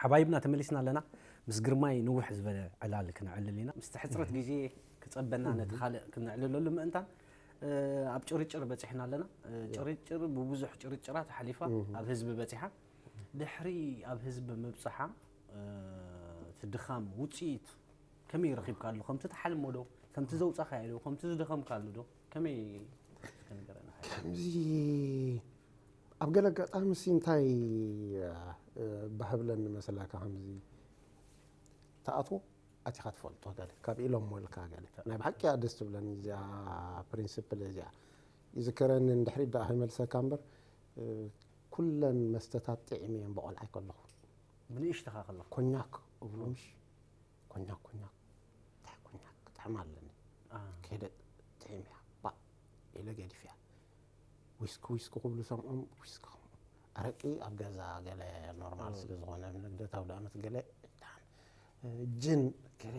ዓባይብና ተመሊስና ኣለና። ምስ ግርማይ ንውሕ ዝበለ ዕላል ክነዕልል ኢና። ምስቲ ሕፅረት ግዜ ክፀበና ነቲ ካልእ ክነዕልለሉ ምእንታን ኣብ ጭርጭር በፂሕና ኣለና። ጭርጭር ብብዙሕ ጭርጭራት ሓሊፋ ኣብ ህዝቢ በፂሓ። ድሕሪ ኣብ ህዝቢ ምብፅሓ እቲ ድኻም ውፅኢት ከመይ ረኺብካሉ? ከምቲ ትሓልሞ ዶ? ከምቲ ዘውፃኻዮ ዶ? ከምቲ ዝደኸምካሉ ዶ? ከመይ እስከ ንገረና። ከምዚ ኣብ ገለ ኣጋጣሚ ሲ እንታይ ባህብለኒ መሰለካ፣ ከምዚ ትኣትዎ ኣቲኻ ትፈልጦ ገለ ካብ ኢሎም ወልካ ገለ ናይ ብሓቂ እያ ደስ ትብለኒ እዚኣ ፕሪንስፕል እዚኣ ይዝከረኒ። እንድሕሪ ደኣ ከይመልሰካ እምበር ኩለን መስተታት ጥዒመ እየን ብቆልዓይ ከለኹ። ብንእሽትኻ ከለኹ ኮኛክ እብሉ ምሽ ኮኛክ ኮኛክ እንታይ ኮኛክ ክጥዕም ኣለኒ። ከይደ ጥዒመያ ባእ ኢለ ገዲፈያ። ዊስኪ ዊስኪ ክብሉ ሰምዖም ዊስኪ ከምኡ ኣረቂ ኣብ ገዛ ገለ ኖርማል ስለ ዝኾነ ንልደት ኣውደ ዓመት ገለ ይጠዓም። ጅን ገለ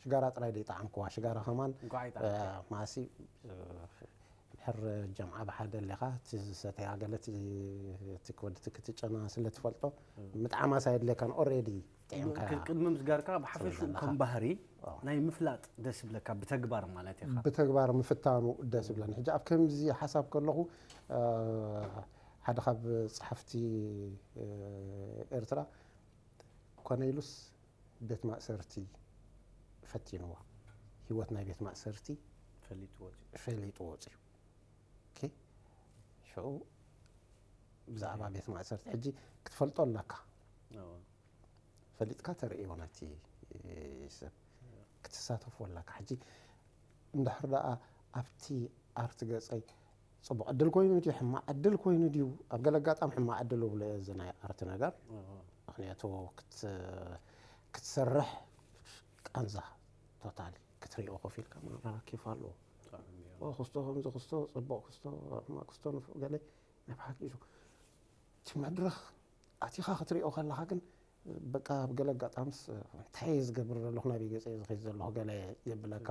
ሽጋራ ጥራይ ደይጠዓምክዋ ሽጋራ ከማን እንኳዕ ኣይጠዓምካ። ማሲ ድሕር ጀምዓ ብሓደ ኣለኻ እቲ ዝሰተያ ገለ እቲ ክወዲ ክትጨና ስለ ትፈልጦ ምጥዓማስ ኣየድለካን ኦሬዲ ጥዕምካ ቅድሚ ምስጋርካ ብሓፈሽኡ ከም ባህሪ ናይ ምፍላጥ ደስ ይብለካ ብተግባር ማለት ኢኻ። ብተግባር ምፍታኑ ደስ ይብለኒ። ሕጂ ኣብ ከምዚ ሓሳብ ከለኹ ሓደ ካብ ጸሓፍቲ ኤርትራ ኮነ ኢሉስ ቤት ማእሰርቲ ፈቲንዋ። ህይወት ናይ ቤት ማእሰርቲ ፈሊጡ ወፂኡ። ፈሊጡ ወፂኡ። ኦኬ፣ ሽዑ ብዛዕባ ቤት ማእሰርቲ ሕጂ ክትፈልጦ ኣለካ። ኣዎ። ፈሊጥካ ተርእዮ ነቲ ሰብ ክትሳተፎ ኣለካ። ሕጂ እንድሕር ደኣ ኣብቲ ኣርት ገጸይ ጽቡቕ ዕድል ኮይኑ ድዩ ሕማቕ ዕድል ኮይኑ ድዩ? ኣብ ገለ ኣጋጣሚ ሕማቕ ዕድል እብሎ እየ እዚ ናይ ኣርት ነገር። ኣዎ። ምኽንያቱ ክት- ክትሰርሕ ቃንዛ ቶታሊ ክትሪኦ ኮፍ ኢልካ ማራ ኬፍ ኣለዎ። ብጣዕሚ እያ። ኦ ክስቶ ከምዚ ክስቶ ጽቡቕ ክስቶ ሕማቕ ክስቶ ንፉዕ ገለ ናይ ብሓቂ እዩ። እቲ መድረኽ ኣቲኻ ክትሪኦ ከለኻ ግን በቃ ኣብ ገለ ኣጋጣምስ እንታይ እየ ዝገብር ዘለኹ ናበይ ገጸ እየ ዝኸይድ ዘለኹ ገለ የብለካ።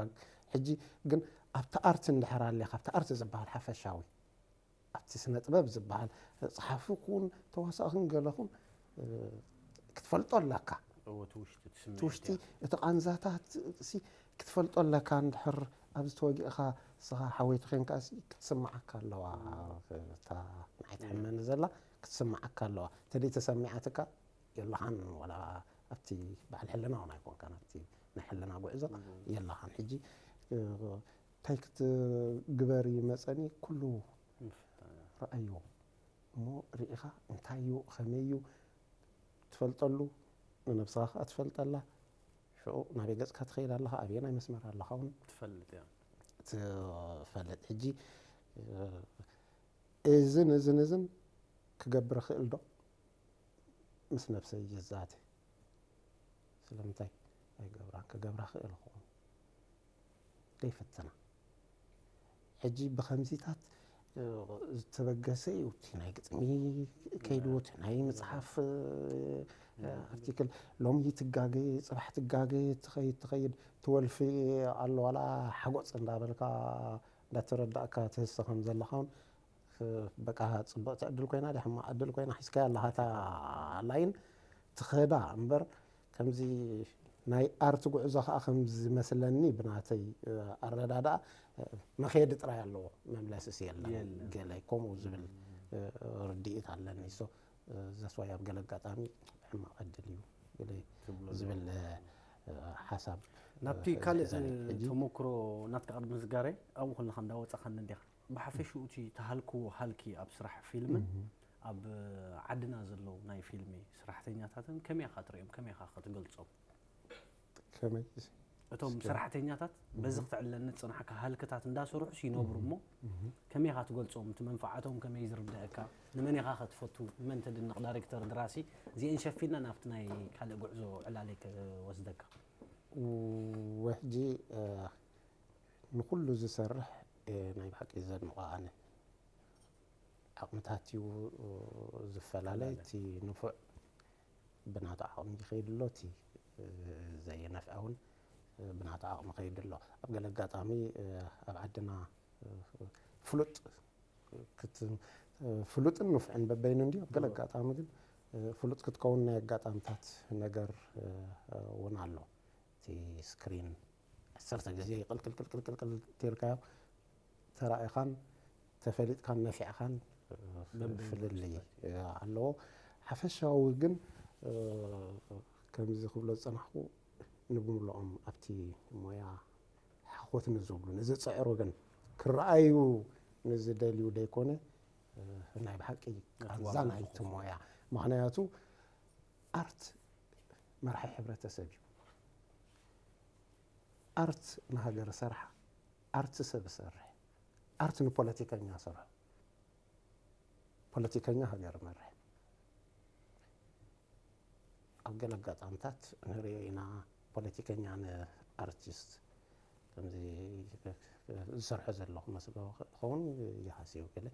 ሕጂ ግን ኣብቲ ኣርት እንድሕር ኣሊኻ ኣብቲ ኣርት ዝበሃል ሓፈሻዊ ኣብቲ ስነ ጥበብ ዝበሃል ጸሓፊ ኩን ተዋሳእኽን ገለኹን ክትፈልጦ ኣለካ። እዎ፣ እቲ ውሽጢ እቲ ስምዒት እቲ ውሽጢ እያ። እቲ ቃንዛታት ሲ ክትፈልጦ ኣለካ። እንድሕር ኣብዚ ተወጊእኻ ንስኻ ሓወይቲ ኬንካ ሲ ክትስምዓካ ኣለዋ። እታ ንዓይ ትሕመኒ ዘላ ክትስምዓካ ኣለዋ። ተደይ ተሰሚዓትካ የላኻን ዋላ ኣብቲ በዓል ሕልና እውን ኣይኮንካን ኣብቲ ናይ ሕልና ጉዕዞ የላኻን። ሕጂ እንታይ ክትግበር እዩ መጸኒ ኩሉ ምፍታን። ረኣዮ እሞ ርኢኻ እንታይ እዩ ከመይ እዩ ትፈልጠሉ ንነብስኻ ከዓ ትፈልጠላ ሽዑ ናበይ ገፅካ ትኸይድ ኣለኻ ኣበየናይ መስመር ኣለኻ እውን ትፈልጥ እያ። ትፈልጥ ሕጂ እዝን እዝን እዝን ክገብር ክእል ዶ ምስ ነብሰይ ይዛተ ስለምንታይ ኣይገብራን ክገብራ ክእል ኹን ደይፍትና ሕጂ ብኸምዚታት ዝተበገሰ እዩ እቲ ናይ ግጥሚ ከይዱ እቲ ናይ መፅሓፍ ኣርቲክል ሎሚ ትጋገ ፅባሕ ትጋገ ትኸይድ ትኸይድ ትወልፊ ኣሎ ዋላ ሓጎፅ እንዳበልካ እንዳተረዳእካ ትህሰ ከም ዘለኻውን በቃ ፅብቕቲ ዕድል ኮይና ዲ ሕማቕ ዕድል ኮይና ሒዝካያ ኣለኻ እታ ላይን ትኸዳ እምበር ከምዚ ናይ ኣርት ጉዕዞ ከዓ ከም ዝመስለኒ ብናተይ ኣረዳድኣ መኸየዲ ጥራይ ኣለዎ መምለስስ የለን ገለ ከምኡ ዝብል ርድኢት ኣለኒ ሶ ዘስዋይ ኣብ ገለ ኣጋጣሚ ሕማቕ ዕድል እዩ ዝብል ሓሳብ ናብቲ ካልእ ተመክሮ ናትካ ቅድሚ ዝጋረ ኣብኡ ከለካ እንዳወፃኻኒ እንዲኻ ብሓፈሽኡ እቲ ተሃልክዎ ሃልኪ ኣብ ስራሕ ፊልምን ኣብ ዓድና ዘለዉ ናይ ፊልሚ ስራሕተኛታትን ከመይ ኢኻ ትሪኦም ከመይ ኢኻ ክትገልፆም ከመይ እቶም ሰራሕተኛታት በዚ ክትዕለኒ ዝፅናሕካ ሃልክታት እንዳሰርሑስ ይነብሩ እሞ ከመይ ኢኻ ትገልፆም እቲ መንፍዓቶም ከመይ ዝርድአካ ንመን ኢኻ ከትፈቱ ንመን ተድንቕ ዳይሬክተር ድራሲ እዚአን ሸፊና ናብቲ ናይ ካልእ ጉዕዞ ዕላለይ ክወስደካ ወሕጂ ንኩሉ ዝሰርሕ ናይ ብሓቂ ዘድንቆ ኣነ ዓቕምታት እዩ ዝፈላለ እቲ ንፉዕ ብናቱ ዓቕሚ ይኸይድ ኣሎ እቲ ዘየነፍዐ እውን ብናቱ ዓቕሚ ይኸይድ ኣሎ ኣብ ገለ ኣጋጣሚ ኣብ ዓድና ፍሉጥ ፍሉጥን ንፉዕን በበይኑ እንዲ ኣብ ገለ ኣጋጣሚ ግን ፍሉጥ ክትከውን ናይ ኣጋጣምታት ነገር እውን ኣሎ። እቲ ስክሪን ዓሰርተ ግዜ ቅልቅልቅልቅልቅል ተርካዮ ተራኢኻን ተፈሊጥካን ነፊዕኻን ፍልልይ ኣለዎ። ሓፈሻዊ ግን ከምዚ ክብሎ ዝፀናሕኩ ንብምልኦም ኣብቲ ሞያ ሓኾት ንዝብሉ ንዝፅዕሩ ግን ክረኣዩ ንዝደልዩ ደይኮነ ናይ ብሓቂ ቃንዛ ናይቲ ሞያ። ምክንያቱ ኣርት መርሒ ሕብረተሰብ እዩ። ኣርት ንሃገር ሰርሓ፣ ኣርት ሰብ ሰርሕ፣ ኣርት ንፖለቲከኛ ሰርሑ፣ ፖለቲከኛ ሃገር መርሕ። ኣብ ገለ ኣጋጣምታት ንሪኦ ኢና ፖለቲከኛ ንኣርቲስት ከምዚ ዝሰርሖ ዘሎ ክመስሎ ክኸውን ይሃስዮ ገለ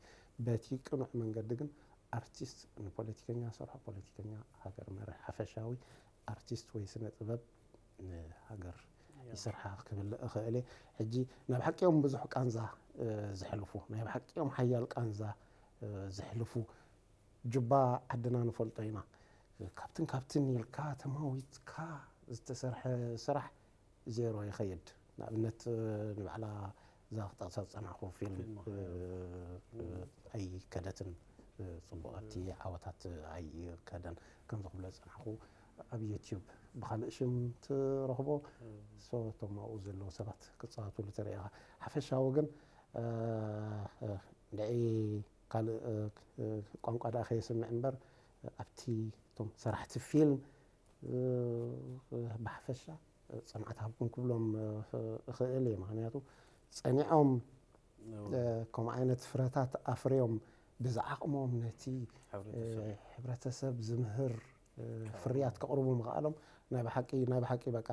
በቲ ቅኑዕ መንገዲ ግን ኣርቲስት ንፖለቲከኛ ሰርሖ ፖለቲከኛ ሃገር መርሕ ሓፈሻዊ ኣርቲስት ወይ ስነ ጥበብ ንሃገር ይሰርሓ ክብል እኽእል እየ። ሕጂ ናብ ሓቂኦም ብዙሕ ቃንዛ ዝሕልፉ ናይ ብሓቂኦም ሓያል ቃንዛ ዝሕልፉ ጁባ ዓድና ንፈልጦ ኢና። ካብትን ካብትን ኢልካ ተማዊትካ ዝተሰርሐ ስራሕ ዜሮ ይኸይድ። ንኣብነት ንባዕላ እዛ ክጠቕሳ ዝጸናሕኩ ፊልም ኣይከደትን፣ ጽቡቕ ኣብቲ ዓወታት ኣይከደን። ከምዚ ክብሎ ዝጸናሕኩ ኣብ ዩቲዩብ ብኻልእ ሽም ትረኽቦ እቶም ኣብኡ ዘለዉ ሰባት ክጻወትሉ ተሪኢኻ። ሓፈሻዊ ግን ንዒ ካልእ ቋንቋ ደኣ ከየስምዕ እምበር ኣብቲ እቶም ሰራሕቲ ፊልም ብሓፈሻ ጽንዓት ሃብኩም ክብሎም እኽእል እየ። ምክንያቱ ጸኒዖም ከምኡ ዓይነት ፍረታት ኣፍርዮም ብዝዓቕሞም ነቲ ሕብረተሰብ ዝምህር ፍርያት ከቕርቡ ምኽኣሎም ናይ ብሓቂ ናይ ብሓቂ በቃ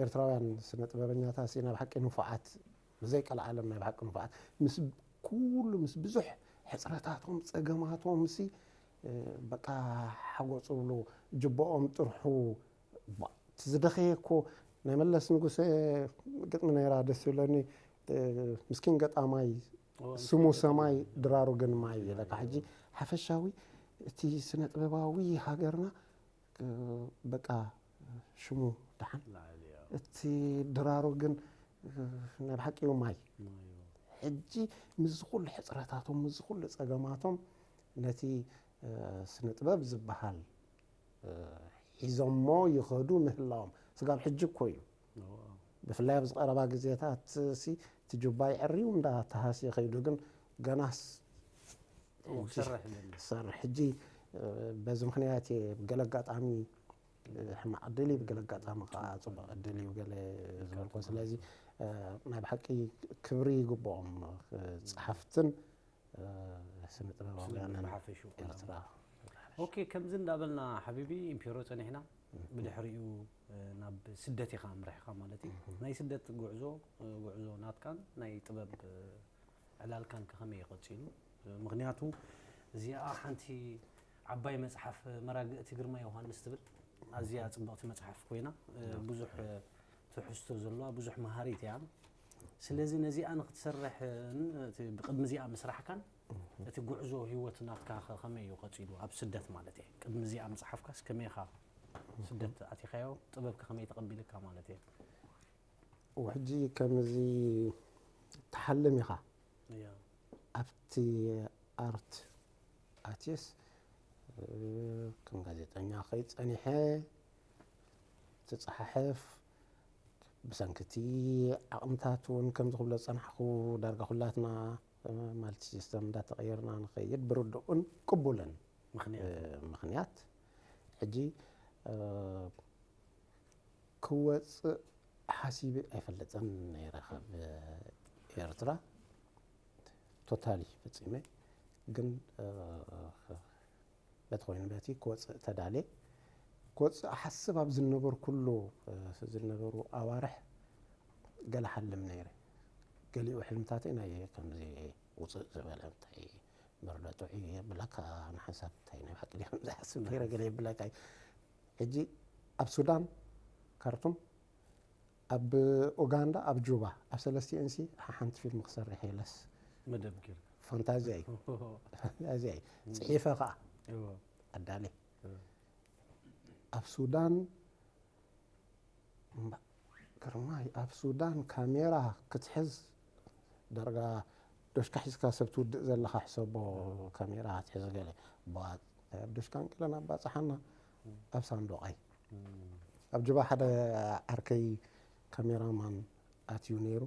ኤርትራውያን ስነ ጥበበኛታት ናይ ብሓቂ ንፉዓት ብዘይ ቀልዓለም ናይ ብሓቂ ንፉዓት ምስ ኩሉ ምስ ብዙሕ ሕፅረታቶም ፀገማቶም ሲ በቃ ሓጎ ፅብሉ ጅቦኦም ጥርሑ እቲ ዝደኸየ እኮ ናይ መለስ ንጉሰ ግጥሚ ነይራ ደስ ይብለኒ ምስኪን ገጣማይ ስሙ ሰማይ ድራሩ ግን ማይ ይለካ ሕጂ ሓፈሻዊ እቲ ስነ ጥበባዊ ሃገርና በቃ ሽሙ ደሓን እቲ ድራሩ ግን ናይ ብሓቂ እዩ ማይ ሕጂ ምስ ኩሉ ሕፅረታቶም ምስ ኩሉ ፀገማቶም ነቲ ስነ ጥበብ ዝበሃል ሒዞሞ ይኸዱ ምህላዎም ስጋብ ሕጂ እኮ እዩ ብፍላይ ኣብዚ ቀረባ ግዜታት ሲ እቲ ጁባ ይዕርዩ እንዳ ተሃስየ ከይዱ ግን ገናስ ክሰርሕ ሕጂ በዚ ምክንያት እየ ብገለ ኣጋጣሚ ሕማቕ ዕድል እዩ ብገለ ኣጋጣሚ ከዓ ፅቡቅ ዕድል እዩ ገለ ዝበልኮ ስለዚ ናይ ብሓቂ ክብሪ ይግብኦም ፀሓፍትን ስነ ጥበባውያንን ኤርትራ ኦኬ ከምዚ እንዳበልና ሓቢቢ ኢምፔሮ ፀኒሕና ብድሕሪኡ ናብ ስደት ኢኻ ኣምሪሕኻ ማለት እዩ ናይ ስደት ጉዕዞ ጉዕዞ ናትካን ናይ ጥበብ ዕላልካን ከ ከመይ እዩ ቀፂሉ? ምኽንያቱ እዚኣ ሓንቲ ዓባይ መፅሓፍ መራግእቲ ግርማ ዮሃንስ ትብል ኣዝያ ፅብቕቲ መፅሓፍ ኮይና ብዙሕ ትሕዝቶ ዘለዋ ብዙሕ መሃሪት እያ። ስለዚ ነዚኣ ንክትሰርሕ ብቅድሚ እዚኣ ምስራሕካን እቲ ጉዕዞ ህይወት ናትካ ከ ከመይ እዩ ቀፂሉ ኣብ ስደት ማለት እየ ቅድሚ እዚኣ ምፅሓፍካስ ከመይ ኢኻ ስደት ኣቲኻዮ ጥበብ ከ ከመይ ተቐቢልካ ማለት እየ ውሕጂ ከምዚ ትሓልም ኢኻ ኣብቲ ኣርት ኣትየስ ከም ጋዜጠኛ ከይፀኒሐ ትፀሓሕፍ ብሰንክቲ ዓቕምታት እውን ከምዚ ክብሎ ዝፀናሕኩ ዳርጋ ኩላትና ማልቲ ሲስተም እንዳተቐየርና ንኸይድ ብርድኡን ቅቡልን ምኽንያት ሕጂ ክወፅእ ሓሲበ ኣይፈልጥን ነይረ ካብ ኤርትራ ቶታሊ ፈፂመ ግን በቲ ኮይኑ በቲ ክወፅእ ተዳልየ ክወፅእ ሓስብ ኣብ ዝነበርኩሉ ዝነበሩ ኣዋርሕ ገለ ሓልም ነይረ ገሊኡ ሕልምታተይ ናይ ከምዚ ውፅእ ዝበለ እንታይ መርዶ ጥዑይ የብለካ ንሓንሳብ እንታይ ናይ ብሓቂ ድዮም ዝሓስብ ነይረ ገለ የብለካ እዩ ሕጂ ኣብ ሱዳን ካርቱም ኣብ ኡጋንዳ ኣብ ጁባ ኣብ ሰለስቲኤንሲ ሓንቲ ፊልም ክሰርሕ የለስ መደብ ጌር ፋንታዚያ እዩ ፋንታዚያ እዩ ፅሒፈ ከዓ ኣዳሊ ኣብ ሱዳን እምባ-፣ ግርማይ ኣብ ሱዳን ካሜራ ክትሕዝ ዳርጋ ዶሽካ ሒዝካ ሰብ ትውድእ ዘለኻ ሕሰቦ። ካሜራ ክትሕዝ ገለ ባ-፣ ኣብ ዶሽካ እንቅለን ኣባጽሓና ኣብ ሳንዱቐይ ኣብ ጅባ ሓደ ዓርከይ ካሜራማን ኣትዩ ነይሩ።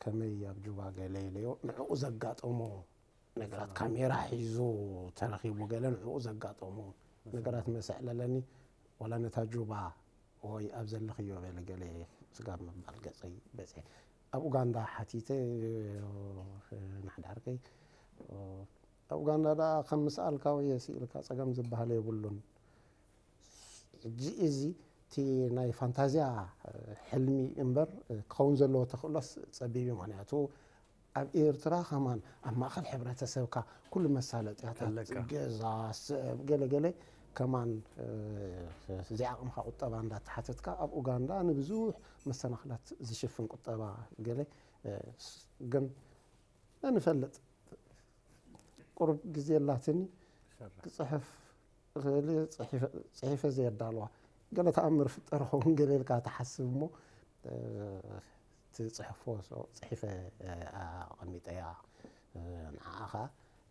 ከመይ ኣብ ጁባ ገለ ኢለዮ ንዕኡ ዘጋጠሞ ነገራት ካሜራ ሒዙ ተረኺቡ ገለ ንዕኡ ዘጋጠሙ ነገራት መሰዕለለኒ። ዋላ ነታ ጁባ ወይ ኣብ ዘለኽዮ በለ ገለ ስጋብ ምባል ገጸይ በጽሐ። ኣብ ኡጋንዳ ሓቲተ ንሓደ ዓርከይ ኣብ ኡጋንዳ ደኣ ከም ምስኣልካ ወይ ስኢልካ ጸገም ዝበሃል የብሉን። ሕጂ እዚ እቲ ናይ ፋንታዝያ ሕልሚ እምበር ክኸውን ዘለዎ ተኽእሎስ ጸቢብ እዩ። ምኽንያቱ ኣብ ኤርትራ ከማን ኣብ ማእከል ሕብረተሰብካ ኩሉ መሳለጥያታት ኣለካ። ገዛ፣ ሰብ፣ ገለ ገለ ከማን እዚኣ ዓቕምኻ ቁጠባ እንዳተሓተትካ ኣብ ኡጋንዳ ንብዙሕ መሰናኽላት ዝሽፍን ቁጠባ ገለ ግን ንፈልጥ ቁሩብ ግዜ ኣላትኒ ክጽሕፍ እኽእል እየ፣ ጽሒፈ ዘየዳልዋ ገለ ተኣምር ፍጠር ኸውን ገለ ኢልካ ትሓስብ እሞ ትጽሕፎ ጽሒፈ ኣቐሚጠያ። ንዓኻ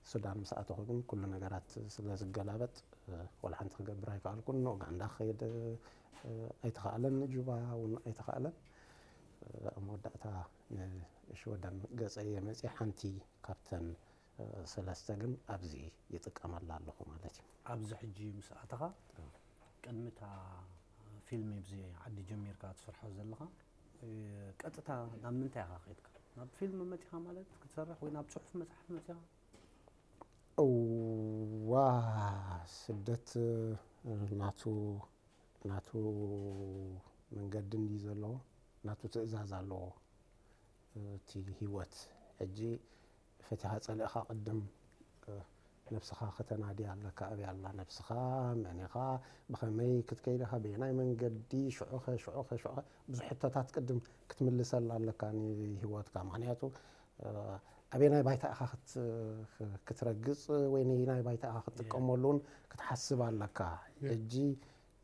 ሱዳን ምስ ኣተኹ ግን ኩሉ ነገራት ስለ ዝገላበጥ ወላ ሓንቲ ክገብር ኣይከኣልኩን። ንኡጋንዳ ክኸይድ ኣይተኻእለን፣ ንጁባ እውን ኣይተኻእለን። ኣብ መወዳእታ ንሽወደን ገጸ እየ መጽየ። ሓንቲ ካብተን ሰለስተ ግን ኣብዚ ይጥቀመላ ኣለኹ ማለት እዩ። ኣብዚ ሕጂ ምስ ኣተኻ ቅድሚ እታ ፊልም ኣብዚ ዓዲ ጀሚርካ ትሰርሖ ዘለኻ ቀጥታ ናብ ምንታይ ኢኻ ከይድካ? ናብ ፊልም መጺኻ ማለት ክትሰርሕ ወይ ናብ ጽሑፍ መጽሓፍ መጺኻ? እዋ ስደት ናቱ ናቱ መንገዲ እንድዩ ዘለዎ፣ ናቱ ትእዛዝ ኣለዎ። እቲ ህይወት ሕጂ ፈቲኻ ጸሊእኻ ቅድም ነብስኻ ከተናዲ ኣለካ። ኣበይ ኣላ ነብስኻ? መን ኢኻ? ብኸመይ ክትከይድ ኢኻ? በየናይ መንገዲ? ሽዑኸ ሽዑኸ ሽዑኸ ብዙሕ ሕቶታት ቅድም ክትምልሰላ ኣለካ ንህይወትካ። ምኽንያቱ ኣበየናይ ባይታ ኢኻ ክትረግጽ ወይ ነየናይ ባይታ ኢኻ ክትጥቀመሉ እውን ክትሓስብ ኣለካ። ሕጂ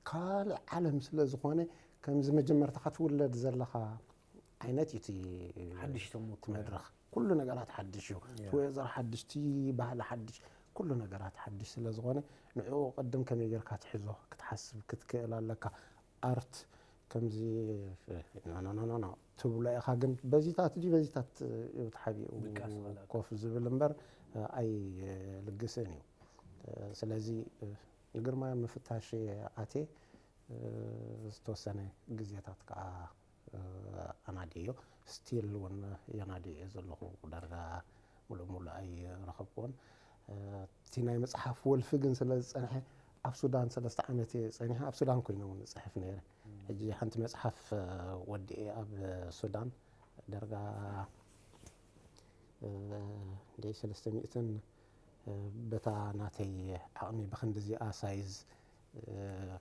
ካልእ ዓለም ስለ ዝኾነ ከምዚ መጀመርታኻ ትውለድ ዘለኻ ዓይነት እዩ እቲ ሓድሽ ተመክሮ። መድረኽ። ኩሉ ነገራት ሓድሽ እዩ። እቲ ወዘር ሓድሽ፣ እቲ ባህሊ ሓድሽ፣ ኩሉ ነገራት ሓድሽ ስለ ዝኾነ ንዕኡ ቅድም ከመይ ጌርካ ትሕዞ ክትሓስብ ክትክእል ኣለካ። ኣርት ከምዚ ኖ ኖ ኖ ኖ ትብሎ ኢኻ፣ ግን በዚታት ድዩ በዚታት እዩ ተሓቢኡ ኮፍ ዝብል እምበር ኣይልግስን እዩ። ስለዚ ንግርማይ ምፍታሽ ኣትየ ዝተወሰነ ግዜታት ከዓ ኣናድየዮ፣ ስቲል እውን የናድዮ እየ ዘለኹ። ዳርጋ ሙሉእ ሙሉእ ኣይረኸብኩዎን። እቲ ናይ መፅሓፍ ወልፊ ግን ስለ ዝፀንሐ ኣብ ሱዳን ሰለስተ ዓመት እየ ፀኒሐ። ኣብ ሱዳን ኮይነ እውን እፅሕፍ ነይረ። ሕጂ ሓንቲ መፅሓፍ ወዲኤ ኣብ ሱዳን ዳርጋ እንደ ሰለስተ ሚእትን በታ ናተይ ዓቕሚ ብክንዲ እዚኣ ሳይዝ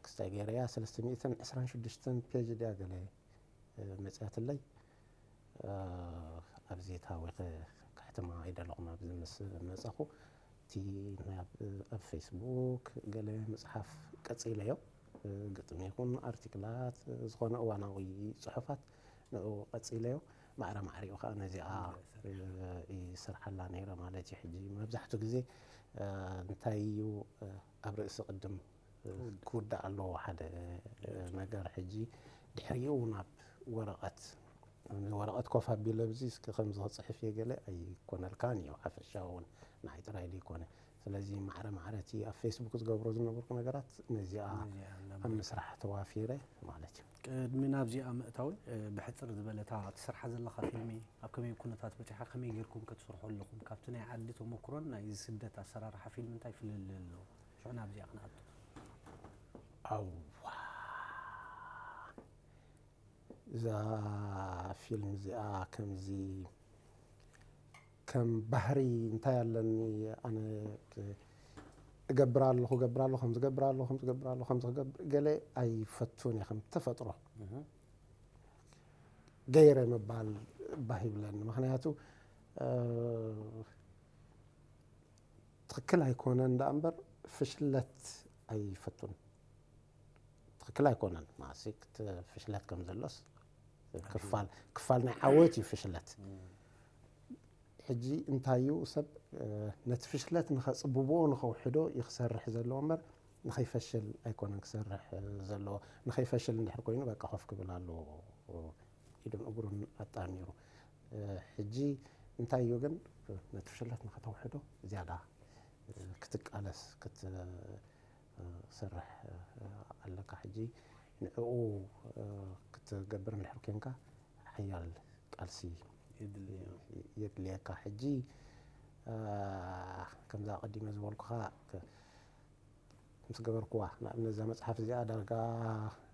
ክስታይ ገይረያ ሰለስተ ሚእትን ዕስራን ሽዱሽተን ፔጅ ድያ ገለ መፅያትለይ። ኣብዚ ታዊኸ ከሕትማ ኣይደለኹን ኣብዚ ምስ መፀኹ። እቲ ናይ ኣብ ፌስቡክ ገለ ምፅሓፍ ቀፂለዮ። ግጥሚ ይኹን ኣርቲክላት ዝኾነ እዋናዊ ፅሑፋት ንኡ ቀፂለዮ። ማዕረ ማዕሪኡ ከዓ ነዚኣ ይሰርሓላ ነይረ ማለት እዩ። ሕጂ መብዛሕትኡ ግዜ እንታይ እዩ ኣብ ርእሲ ቅድም ክውዳእ ኣለዎ ሓደ ነገር። ሕጂ ድሕሪኡ ናብ ወረቐት ወረቐት ኮፍ ኣቢለ ኣብዚ እስኪ ከምዚ ክፅሕፍ እየ ገለ ኣይኮነልካን እዩ። ሓፈሻ እውን ንዓይ ጥራይ ዘይኮነ። ስለዚ ማዕረ ማዕረ እቲ ኣብ ፌስቡክ ዝገብሮ ዝነበርኩ ነገራት ነዚኣ ኣብ ምስራሕ ተዋፊረ ማለት እዩ። ቅድሚ ናብዚኣ ምእታው ብሕፅር ዝበለታ ትሰርሓ ዘለኻ ፊልሚ ኣብ ከመይ ኩነታት በፂሓ፣ ከመይ ጌርኩም ክትሰርሑ ኣለኹም? ካብቲ ናይ ዓዲ ተመክሮን ናይ ስደት ኣሰራርሓ ፊልም እንታይ ፍልልይ ኣለዎ? ሽዑ ናብዚኣ ክንኣቱ። ኣዋ እዛ ፊልም እዚኣ ከምዚ ከም ባህሪ እንታይ ኣለኒ ኣነ እገብር ኣለኹ እገብር ኣለኹ ከምዚ እገብር ኣለኹ ከምዚ እገብር ኣለኹ ከምዚ ክገብር ገለ ኣይፈቱን እየ ከም ተፈጥሮ ገይረ ምባል ባህ ይብለኒ። ምኽንያቱ ትኽክል ኣይኮነን ደኣ እምበር ፍሽለት ኣይፈቱን። ትኽክል ኣይኮነን። ማሲ ፍሽለት ከም ዘሎስ ክፋል ክፋል ናይ ዓወት እዩ ፍሽለት። ሕጂ እንታይ እዩ ሰብ ነቲ ፍሽለት ንኸጽብቦ ንኸውሕዶ እዩ ክሰርሕ ዘለዎ እምበር ንኸይፈሽል ኣይኮነን ክሰርሕ ዘለዎ። ንኸይፈሽል እንድሕር ኮይኑ በቃ ኮፍ ክብል ኣለዎ ኢዱን እግሩን ኣጣሚሩ። ሕጂ እንታይ እዩ ግን ነቲ ፍሽለት ንኸተውሕዶ ዝያዳ ክትቃለስ ክትሰርሕ ኣለካ። ሕጂ ንዕኡ ክትገብር እንድሕር ኮንካ ሓያል ቃልሲ የድልየካ። ሕጂ ከምዛ ቀዲመ ዝበልኩኻ ምስ ገበርኩዋ ንኣብነት እዛ መፅሓፍ እዚኣ ዳርጋ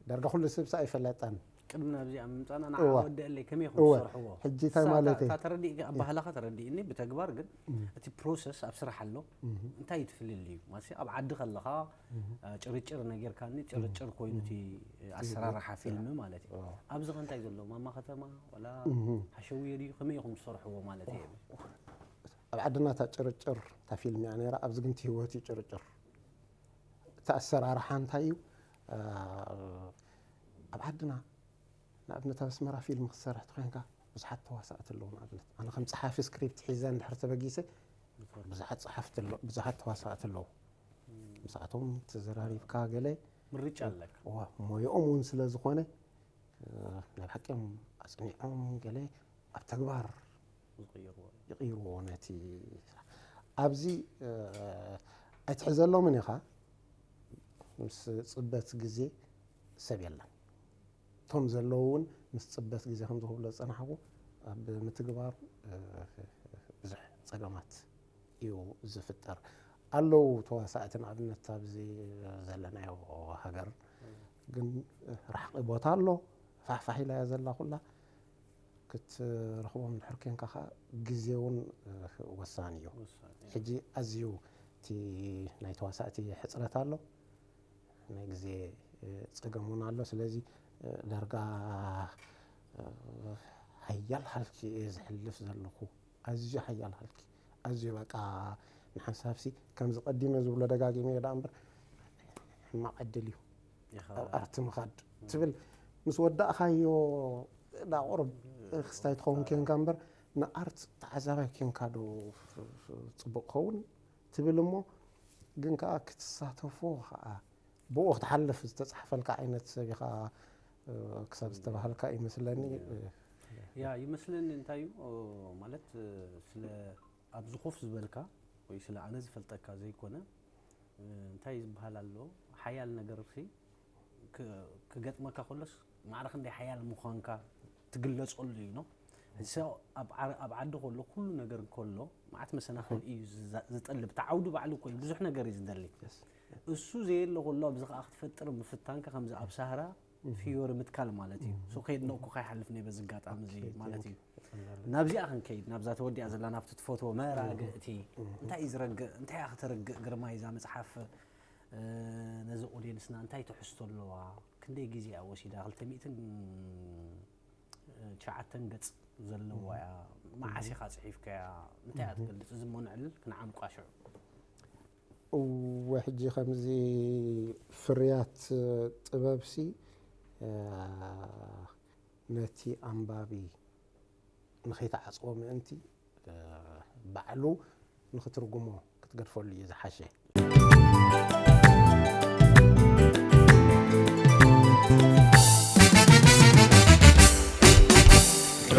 ዳርጋ ኩሉ ስብሳ ኣይፈለጠን። ቅድሚ ናብዚኣ ምምፃና ንዓ እዋ። ወደአለይ ከመይ ኢኹም እዋ። ትሰርሕዎ? ሕጂ እንታይ እሳ- ማለት እታ- እዩ? እታ ተረዲእ ኣባህላኻ ተረዲእኒ ብተግባር ግን እቲ ፕሮሰስ ኣብ ስራሕ ኣሎ። እንታይ እዩ ትፍልልዩ ማለት ኣብ ዓዲ ከለኻ ጭርጭር ነጌርካኒ ጭርጭር ኮይኑ እቲ ኣሰራርሓ ፊልም ማለት እዩ። ኣብዚ ከ እንታይ ዘሎ ማማ ከተማ ወላ ሓሸውየ ድዩ ከመይ ኢኹም ትሰርሕዎ ማለት እዩ? ኣብ ዓድና እታ ጭርጭር እታ ፊልም እያ ነይራ። ኣብዚ ግን እቲ ህይወት እዩ ጭርጭር። እቲ ኣሰራርሓ እንታይ እዩ? ኣብ ዓድና ንኣብነት ኣብ ኣስመራ ፊልም ክትሰርሕ ተኮይንካ ብዙሓት ተዋሳእቲ ኣለዉ። ንኣብነት ኣነ ከም ጸሓፊ ስክሪፕት ሒዘ እንድሕር ተበጊሰ ብዙሓት ጸሓፍቲ ኣለዉ፣ ብዙሓት ተዋሳእቲ ኣለዉ። ምስኣቶም ተዘራሪብካ ገለ ምርጫ ኣለካ። ዋ ሞያኦም እውን ስለ ዝኾነ ናብ ሓቂ እዮም ኣጽኒዖም ገለ ኣብ ተግባር ይቕይርዎ ነቲ ስራሕ። ኣብዚ ኣይትሕዘሎምን ኢኻ፣ ምስ ጽበት ግዜ ሰብ የለን። እቶም ዘለዉ እውን ምስ ጽበት ግዜ ከም ዝኽብሎ ዝጸናሕኩ ኣብ ምትግባር ብዙሕ ጸገማት እዩ ዝፍጠር። ኣለዉ ተዋሳእቲ ንኣብነት ኣብዚ ዘለናዮ ሃገር ግን ርሕቂ ቦታ ኣሎ፣ ፋሕፋሕ ኢላ እያ ዘላ ኩላ። ክትረኽቦም እንድሕር ኮንካ ከዓ ግዜ እውን ወሳኒ እዩ። ሕጂ ኣዝዩ እቲ ናይ ተዋሳእቲ ሕፅረት ኣሎ፣ ናይ ግዜ ፀገም እውን ኣሎ። ስለዚ ዳርጋ ሓያል ሃልኪ እየ ዝሕልፍ ዘለኹ፣ ኣዝዩ ሓያል ሃልኪ። ኣዝዩ በቃ ንሓንሳብሲ ከምዚ ቀዲመ ዝብሎ ደጋጊመዮ ደኣ እምበር ሕማቕ ዕድል እዩ ኣብ ኣርቲ ምኻድ ትብል ምስ ወዳእኻዮ ደኣ ቁሩብ ክስታይ ትኸውን ኬንካ እምበር ንኣርት ተዓዛባይ ኬንካ ዶ ጽቡቕ ክኸውን ትብል እሞ ግን ከኣ ክትሳተፎ ከኣ ብኡ ክትሓልፍ ዝተጻሕፈልካ ዓይነት ሰብ ኢኻ ክሳብ ዝተባሃልካ ይመስለኒ። ያ ይመስለኒ እንታይ እዩ ማለት ስለ ኣብዚ ኮፍ ዝበልካ ወይ ስለ ኣነ ዝፈልጠካ ዘይኮነ እንታይ ዝበሃል ኣሎ ሓያል ነገር ሲ ክገጥመካ ከሎስ ማዕረ ክንደይ ሓያል ምዃንካ ትግለጸሉ እዩ ኖ። እዚ ሰብ ኣብ ዓዲ ከሎ ኩሉ ነገር ከሎ መዓት መሰናኽል እዩ ዝጠልብ። እቲ ዓውዲ ባዕሉ እኮ እዩ ብዙሕ ነገር እዩ ዝደሊ። እሱ ዘየለ ከሎ ኣብዚ ከዓ ክትፈጥር ምፍታንካ ከምዚ ኣብ ሳህራ ፍዮሪ ምትካል ማለት እዩ። ሶ ከየድነቕኩኻ ይሓልፍ ነይ በዚ ኣጋጣሚ እዚ ማለት እዩ። ናብዚኣ ክንከይድ ናብዛ ተወዲኣ ዘላ ናብቲ ትፈትዎ መራግእቲ እንታይ እዩ ዝረግእ እንታይ እያ ከተርግእ ግርማይ እዛ መፅሓፍ ነዚ ኦድየንስና እንታይ ትሕዝቶ ኣለዋ? ክንደይ ግዜ እያ ወሲዳ? ክልተ ሚእትን ትሽዓተን ገፅ ዘለዋ እያ። መዓስ ኢኻ ፅሒፍካያ? እንታይ እያ ትገልፅ? እዚ እሞ ንዕልል ክንዓምቋ ሽዑ። እወ ሕጂ ከምዚ ፍርያት ጥበብሲ ነቲ ኣንባቢ ንኸይትዓጽዎ ምእንቲ ባዕሉ ንኽትርጉሞ ክትገድፈሉ እዩ ዝሓሸ።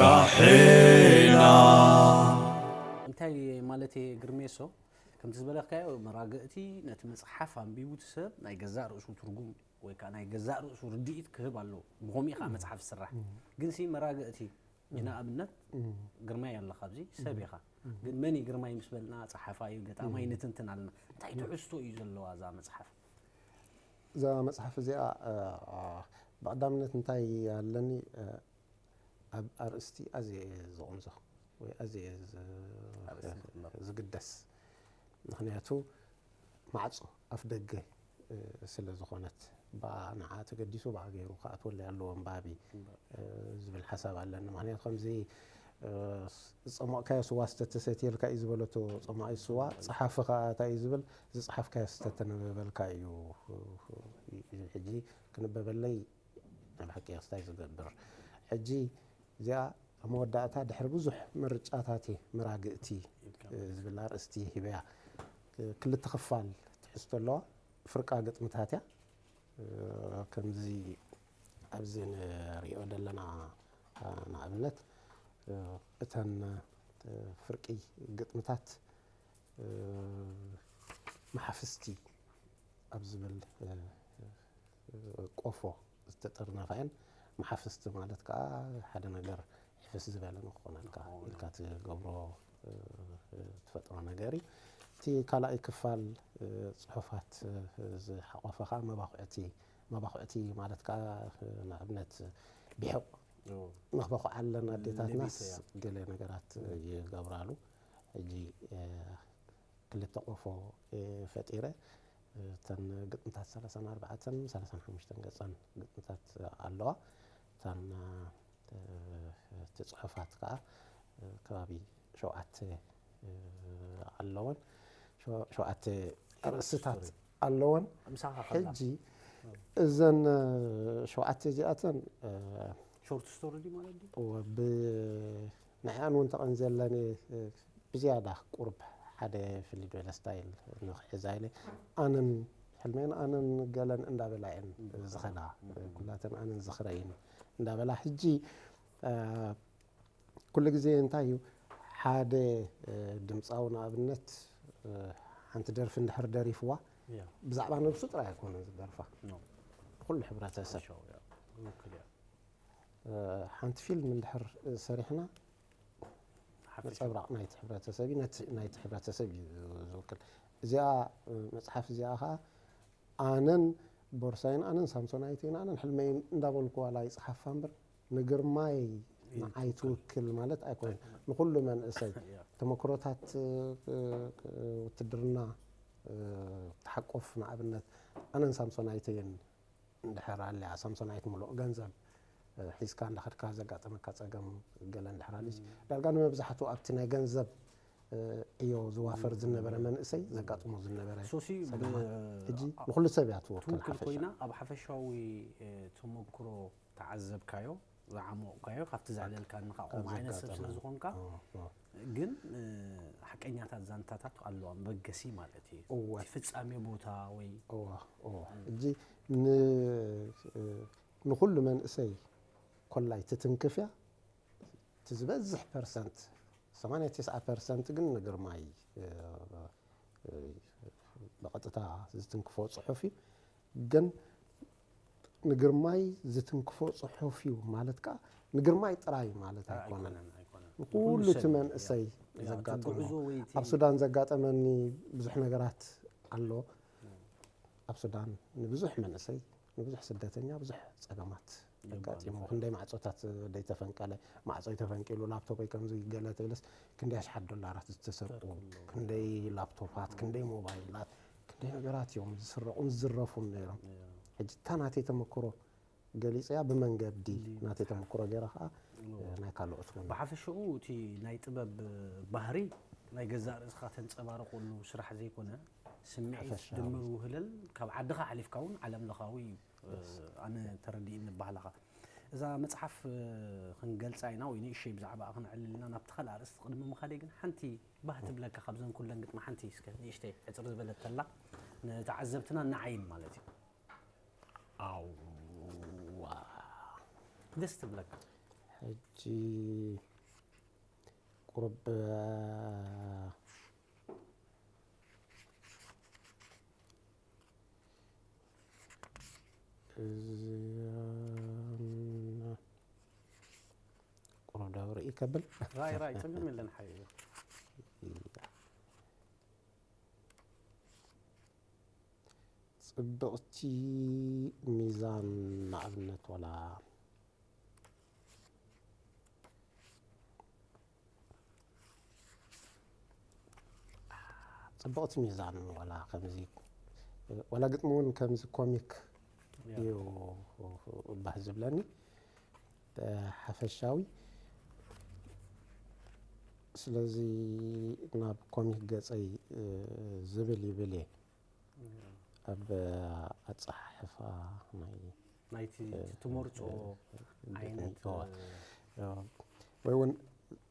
ራሒና እንታይ ማለት እየ ግርሜሶ? ከምቲ ዝበለካዮ መራግእቲ ነቲ መፅሓፍ ኣንቢቡ እቲ ሰብ ናይ ገዛእ ርእሱ ትርጉም ወይ ከዓ ናይ ገዛእ ርእሱ ርድኢት ክህብ ኣለዎ። ብኸምኡ ከዓ መፅሓፍ ዝስራሕ። ግን ሲ መራግእቲ ንኣብነት ግርማይ ኣለኻ ኣብዚ ሰብ ኢኻ ግን መን እዩ ግርማይ ምስ በልና ፀሓፋይ እዩ ገጣማይ ንትንትን ኣለና እንታይ ትሕዝቶ እዩ ዘለዋ እዛ መፅሓፍ እዛ መፅሓፍ እዚኣ ብቐዳምነት እንታይ ኣለኒ ኣብ ኣርእስቲ ኣዝየ እየ ዝቕምዞ ወይ ኣዝየ እየ ዝግደስ ምክንያቱ ማዕፆ ኣፍ ደገ ስለ ዝኾነት ብኣ ንዓ ተገዲሱ ብኣ ገይሩ ክኣትወለይ ኣለዎ ኣንባቢ ዝብል ሓሳብ ኣለኒ። ምክንያቱ ከምዚ ዝጸሞቕካዮ ስዋ ስተተሰትየልካ እዩ ዝበለቶ ጸማቒ ስዋ፣ ጸሓፊ ከኣ እንታይ እዩ ዝብል? ዝጸሓፍካዮ ስተተነበበልካ እዩ። ሕጂ ክንበበለይ ናይ ብሓቂ ክስታይ ዝገብር። ሕጂ እዚኣ ኣብ መወዳእታ ድሕሪ ብዙሕ ምርጫታት እየ መራግእቲ ዝብል ኣርእስቲ ሂበያ። ክልተ ክፋል ትሕዝቶ ኣለዋ። ፍርቃ ግጥምታት እያ። ከምዚ ኣብዚ ንሪኦ ዘለና ንኣብነት እተን ፍርቂ ግጥምታት መሓፍስቲ ኣብ ዝብል ቆፎ ዝተጠርነፋ እየን። መሓፍስቲ ማለት ከዓ ሓደ ነገር ሕፍስ ዝበለ ንክኾነልካ ኢልካ ትገብሮ ትፈጥሮ ነገር እዩ። እቲ ካልኣይ ክፋል ጽሑፋት ዝሓቆፈ ከዓ መባኹዕቲ፣ መባኹዕቲ ማለት ከዓ ንኣብነት ቢሕቕ ንክበኹዓለን ኣዴታትናስ ገለ ነገራት ይገብራሉ። ሕጂ ክልተ ቆፎ ፈጢረ እተን ግጥምታት ሰላሳን ኣርባዕተን ሰላሳን ሓሙሽተን ገጸን ግጥምታት ኣለዋ። እተን እቲ ጽሑፋት ከዓ ከባቢ ሸውዓተ ኣለወን። ሸውዓተ ኣርእስታት ኣለወን። ሕጂ እዘን ሸውዓተ እዚኣተን ሾርት ስቶሪ ድዩ ማለት ድዩ? ንዕኣን እውን ተቐንዘለን ብዝያዳ ቁርብ ሓደ ፍልይ ዝበለ ስታይል ንኽሕዛ ኢለ ኣነን ሕልመይን ኣነን ገለን እንዳበላ እየን ዝኸዳ። ኩላተን ኣነን ዝኽረይን እንዳበላ ሕጂ ኩሉ ግዜ እንታይ እዩ ሓደ ድምፃዊ ንኣብነት ሓንቲ ደርፊ እንድሕር ደሪፍዋ ብዛዕባ ነብሱ ጥራይ ኣይኮነን ዝደርፋ፣ ንኩሉ ሕብረተሰብ። ሓንቲ ፊልም እንድሕር ሰሪሕና ነፀብራቕ ናይቲ ሕብረተሰብ እዩ፣ ነቲ ናይቲ ሕብረተሰብ እዩ ዝውክል። እዚኣ መፅሓፍ እዚኣ ከዓ ኣነን ቦርሳይን ኣነን ሳምሶናይተይን ኣነን ሕልመይን እንዳበልኩ ዋላ ይፅሓፋ እምበር ንግርማይ ንዓይ ትውክል ማለት ኣይኮነን። ንኩሉ መንእሰይ ተመክሮታት ውትድርና ተሓቆፍ ንኣብነት ኣነን ሳምሶናይተይን እንድሕር ኣልያ ሳምሶናይት ምሉእ ገንዘብ ሒዝካ እንዳኸድካ ዘጋጠመካ ፀገም ገለ እንድሕር ኣልዩስ ዳርጋ ንመብዛሕትኡ ኣብቲ ናይ ገንዘብ ዕዮ ዝዋፈር ዝነበረ መንእሰይ ዘጋጥሞ ዝነበረ ሶሲ ሕጂ ንኩሉ ሰብ እያ ትወክል ትውክል ኮይና ሓፈሻ። ኣብ ሓፈሻዊ ተመክሮ ተዓዘብካዮ ዝዓሞቕካዮ ካብቲ ዘዕለልካኒ ከዓ ከምኡ ዓይነት ሰብ ስለ ዝኾንካ ግን ሓቀኛታት ዛንታታት ኣለዋ መበገሲ ማለት እዩ። እቲ ፍጻሜ ቦታ ወይ እዋ እዋ ሕጂ ንኩሉ መንእሰይ ኮላይ ትትንክፍ እያ። እቲ ዝበዝሕ ፐርሰንት ሰማንያ ትስዓ ፐርሰንት ግን ንግርማይ ብቐጥታ ዝትንክፎ ፅሑፍ እዩ። ግን ንግርማይ ዝትንክፎ ፅሑፍ እዩ ማለት ከዓ ንግርማይ ጥራይ ማለት ኣይኮነን። ንኩሉ እቲ መንእሰይ ዘጋጠሞ ኣብ ሱዳን ዘጋጠመኒ ብዙሕ ነገራት ኣሎ። ኣብ ሱዳን ንብዙሕ መንእሰይ ንብዙሕ ስደተኛ ብዙሕ ፀገማት ኣጋጢሙ ክንደይ ማዕፆታት ደይተፈንቀለ ማዕፆ ተፈንቂሉ ላፕቶፕ ወይ ከምዚ ገለ ተብለስ ክንደይ ኣሽሓት ዶላራት ዝተሰርቁ ክንደይ ላፕቶፓት ክንደይ ሞባይላት ክንደይ ነገራት እዮም ዝስረቁን ዝዝረፉን ነይሮም። ሕጂ እታ ናተይ ተመክሮ ገሊፀያ ብመንገዲ ናተይ ተመክሮ ገይረ ከዓ ናይ ካልኦት እውን ብሓፈሽኡ እቲ ናይ ጥበብ ባህሪ ናይ ገዛእ ርእስኻ ተንፀባርቀሉ ስራሕ ዘይኮነ ስምዒት ድምር ውህለል ካብ ዓድኻ ሓሊፍካ እውን ዓለም ለኻዊ እዩ። ኣነ ተረዲእኒ ባህልኻ እዛ መፅሓፍ ክንገልፃ ኢና ወይ ንእሸይ ብዛዕባኣ ክንዕልል ኢና ናብቲ ካልእ ኣርእስቲ ቅድሚ ምኻደይ ግን ሓንቲ ባህ ትብለካ ካብዘን ኩለን ግጥሚ ሓንቲ እስከ ንእሽተይ ዕፅር ዝበለት ተላ ንተዓዘብትና ንዓይን ማለት እዩ። ኣዋ ደስ ትብለካ። ሕጂ ቁሩብ እዚኣን ቁሩብ ዳው ርኢ ከብል ራይ ራይ ጸገም የለን ሓይሉ ጽብቕቲ ሚዛን ንኣብነት ወላ ጽብቕቲ ሚዛን ወላ ከምዚ ወላ ግጥሚ እውን ከምዚ ኮሚክ እዩ ባህ ዝብለኒ ሓፈሻዊ ስለዚ ናብ ኮሚክ ገጸይ ዝብል ይብል እየ ኣብ ኣጸሓሕፋ ናይ ናይቲ ትመርጾ ዓይነት ወይ እውን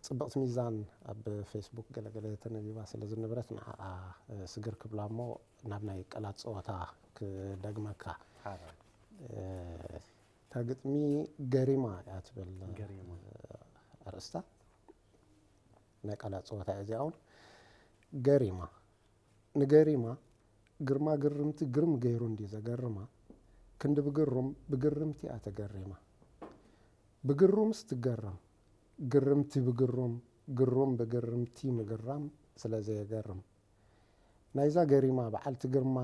ጽብቕቲ ሚዛን ኣብ ፌስቡክ ገለገለ ተነቢባ ስለ ዝነበረት ንዓኣ ስግር ክብላ እሞ ናብ ናይ ቃላት ጸወታ ክደግመካ። እታ ግጥሚ ገሪማ እያ ትብል ኣርእስታ ናይ ቃላት ጸወታ እያ እዚኣ እውን። ገሪማ ንገሪማ ግርማ ግርምቲ ግርም ገይሩ እንዲ ዘገርማ ክንዲ ብግሩም ብግርምቲ እያ ተገሪማ። ብግሩምስ ትገረም ግርምቲ ብግሩም ግሩም ብግርምቲ ምግራም ስለ ዘየገርም ናይዛ ገሪማ በዓልቲ ግርማ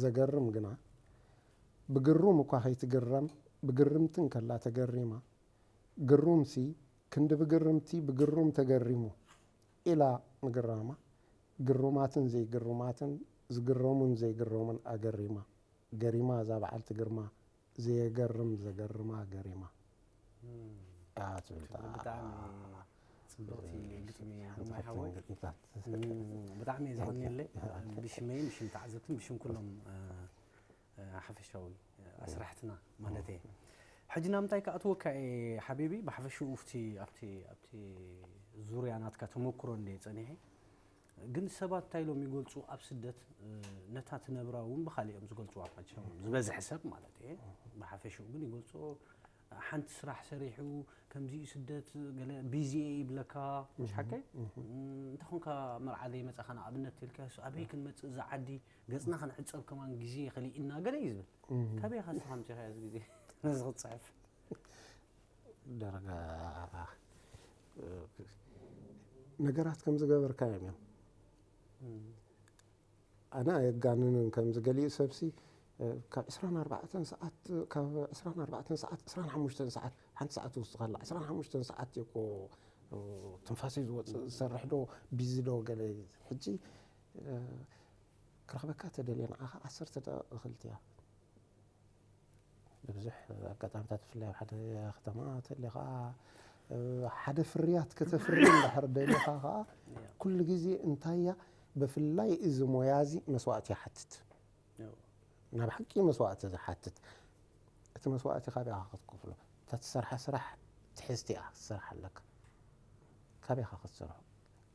ዘገርም ግና ብግሩም እኳ ከይትግረም ብግርምቲ እንከላ ተገሪማ ግሩምሲ ክንዲ ብግርምቲ ብግሩም ተገሪሙ ኢላ ምግራማ ግሩማትን ዘይግሩማትን ዝግረሙን ዘይግረሙን ኣገሪማ ገሪማ እዛ በዓልቲ ግርማ ዘየገርም ዘገርማ ገሪማ እያ ትብል። ብጣዕሚ ጽብቕቲ ግጥሚ ግርማይ ሓወይ። ብጣዕሚ እየ ዘቐንየለይ ብሽመይን ብሽም ተዓዘብትን ብሽም ኩሎም ሓፈሻዊ ኣስራሕትና ማለት እየ። ሕጂ ናብ ምንታይ ክኣትወካ እየ ሓቢቢ? ብሓፈሽኡ ኣብቲ ኣብቲ ኣብቲ ዙርያ ናትካ ተመክሮ እንደ ጸኒሐ ግን ሰባት እንታይ ኢሎም ይገልጹ ኣብ ስደት ነታ ትነብራ እውን ብኻሊኦም ዝገልጹዋ መቸም ዝበዝሐ ሰብ ማለት እየ። ብሓፈሽኡ ግን ይገልጹ ሓንቲ ስራሕ ሰሪሑ ከምዚ ስደት ገለ ቢዚ እየ ይብለካ። ምሽ ሓቀይ እንተኾንካ መርዓ ዘይመጻኻ ንኣብነት ኢልካ ኣበይ ክንመጽእ እዛ ዓዲ ገጽና ክንዕጸብ ከማን ግዜ ከሊእና ገለ እዩ ዝብል። ካበይ ኢኻ ንስኻ ኣምጺኻዮ እዚ ግዜ ነዚ ክትጽሕፍ? ደረጋ ነገራት ከም ዝገበርካዮም እዮም። ኣነ ኣየጋንንን ከምዚ ገሊኡ ሰብሲ ካብ ዕስራን ኣርባዕተን ሰዓት ካብ ዕስራን ኣርባዕተን ሰዓት ዕስራን ሓሙሽተን ሰዓት ሓንቲ ሰዓት ውስጥ ከላ ዕስራን ሓሙሽተን ሰዓት እኮ ትንፋሰይ ዝወፅእ ዝሰርሕ ዶ ቢዚ ዶ ገለ ሕጂ ክረኽበካ ተደልየ ንዓኻ ዓሰርተ ደቂቕ ክልቲያ ብብዙሕ ኣጋጣሚታት ብፍላይ ኣብ ሓደ ከተማ ተሊኻ ሓደ ፍርያት ከተፍሪ እንድሕር ደሊኻ ከዓ ኩሉ ግዜ እንታያ ብፍላይ እዚ ሞያ እዚ መስዋእቲ ይሓትት ናብ ሓቂ መስዋእቲ ዝሓትት እቲ መስዋእቲ ካበይ ኢኻ ክትከፍሎ እታ ትሰርሓ ስራሕ ትሕዝቲ እያ ክትሰርሓ ኣለካ ካበይ ኢኻ ክትሰርሖ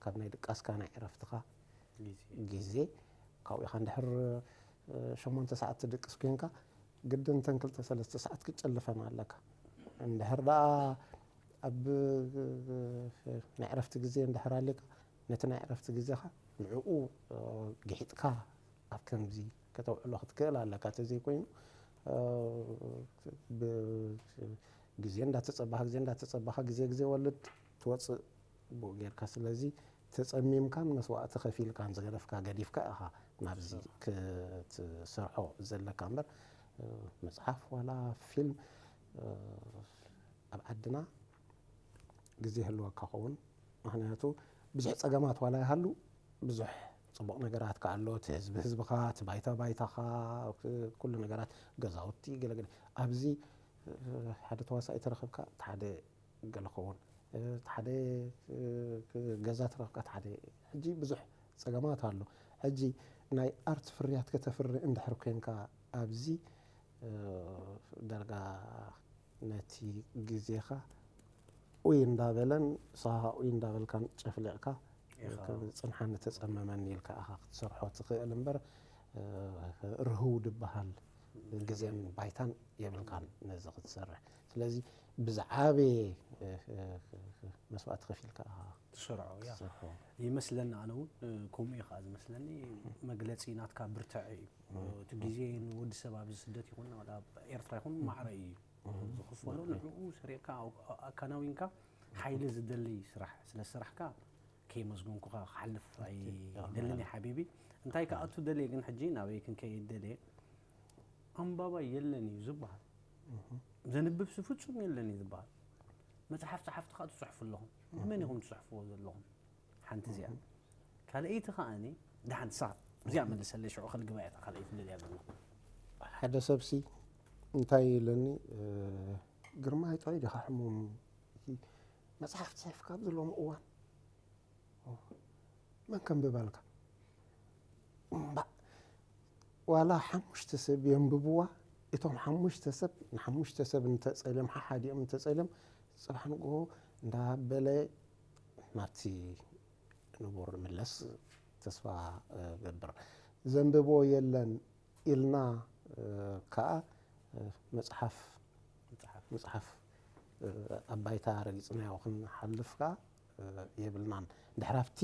ካብ ናይ ድቃስካ ናይ ዕረፍትኻ ግዜ ካብኡ ኢኻ እንድሕር ሸሞንተ ሰዓት ትድቅስ ኮንካ ግድን እተን ክልተ ሰለስተ ሰዓት ክትጨልፈን ኣለካ እንድሕር ደኣ ኣብ ናይ ዕረፍቲ ግዜ እንድሕር ኣሊካ ነቲ ናይ ዕረፍቲ ግዜኻ ንዕኡ ግሒጥካ ኣብ ከምዚ ከተውዕሎ ክትክእል ኣለካ ተዘይኮይኑ ግዜ እንዳተፀባኻ ግዜ እንዳተፀባኻ ግዜ ግዜ ወልድ ትወፅእ ብኡ ጌርካ ስለዚ ተፀሚምካን መስዋእቲ ከፊልካን ዝገደፍካ ገዲፍካ ኢኻ ናብዚ ክትሰርሖ ዘለካ እምበር መፅሓፍ ዋላ ፊልም ኣብ ዓድና ግዜ ህልወካ ኸውን ምክንያቱ ብዙሕ ፀገማት ዋላ ይሃሉ ብዙሕ ፅቡቕ ነገራት ከኣሎ እቲ ህዝቢ ህዝብኻ እቲ ባይታ ባይታኻ ኩሉ ነገራት ገዛውቲ ገለገለ ኣብዚ ሓደ ተዋሳኢ ተረኸብካ ሓደ ገለ ኸውን ሓደ ገዛ ተረኽብካ ሓደ ሕጂ ብዙሕ ፀገማት ኣሎ ሕጂ ናይ ኣርት ፍርያት ከተፍሪ እንድሕር ኮንካ ኣብዚ ደርጋ ነቲ ግዜኻ ኡይ እንዳበለን ንስኻ ኡይ እንዳበልካን ጨፍሊቕካ ጽንሓኒ ተጸመመኒ ኢልካ ኢኻ ክትሰርሖ ትኽእል እምበር ርህው ድበሃል ግዜን ባይታን የብልካን ነዚ ክትሰርሕ ስለዚ ብዝዓበየ መስዋእቲ ከፊልካ ኢኻ ትሰርሖ ይመስለኒ ኣነ እውን ከምኡ እዩ ከዓ ዝመስለኒ መግለፂ ናትካ ብርትዐ እዩ እቲ ግዜ ንወዲ ሰብ ኣብዚ ስደት ይኹን ኣብ ኤርትራ ይኹን ማዕረ እዩ ዝኽፈሎ ንዕኡ ሰሪቕካ ኣካናዊንካ ሓይሊ ዝደሊ ስራሕ ስለ ዝሰራሕካ ከየመስገንኩኻ ክሓልፍ ኣይደልን እየ ሓቢቢ እንታይ ከኣቱ ደልየ ግን ሕጂ ናበይ ክንከይድ ደልየ ኣንባባይ የለን እዩ ዝበሃል ዘንብብሲ ፍጹም የለን እዩ ዝበሃል መፅሓፍ ፀሓፍቲ ከዓ ትፅሕፉ ኣለኹም ንመን ኢኹም ትፅሕፍዎ ዘለኹም ሓንቲ እዚኣ ካልኣይቲ ከዓኒ ደሓን ንስኻ እዚኣ መልሰለይ ሽዑ ከልግባ እያ ካልኣይቲ ደልያ ዘለኹ ሓደ ሰብሲ እንታይ ኢለኒ ግርማይ ጥዑይ ዲኻ ሕሙም መፅሓፍ ፅሒፍካ ኣብዚ ሎሚ እዋን መን ከንብበልካ? እምባእ፣ ዋላ ሓሙሽተ ሰብ የንብብዋ፣ እቶም ሓሙሽተ ሰብ ንሓሙሽተ ሰብ እንተጸልዮም፣ ሓሓዲኦም እንተጸልዮም፣ ጽባሕ ንግሆ እንዳበለ ናብቲ ንቡር ምለስ ተስፋ እገብር። ዘንብቦ የለን ኢልና፣ እ፣ ከኣ፣ እ፣ መጽሓፍ፣ መጽሓፍ። መጽሓፍ፣ እ፣ ኣብ ባይታ ረጊጽናዮ ክንሓልፍ ከኣ፣ እ፣ የብልናን። ድሕሪ ኣብቲ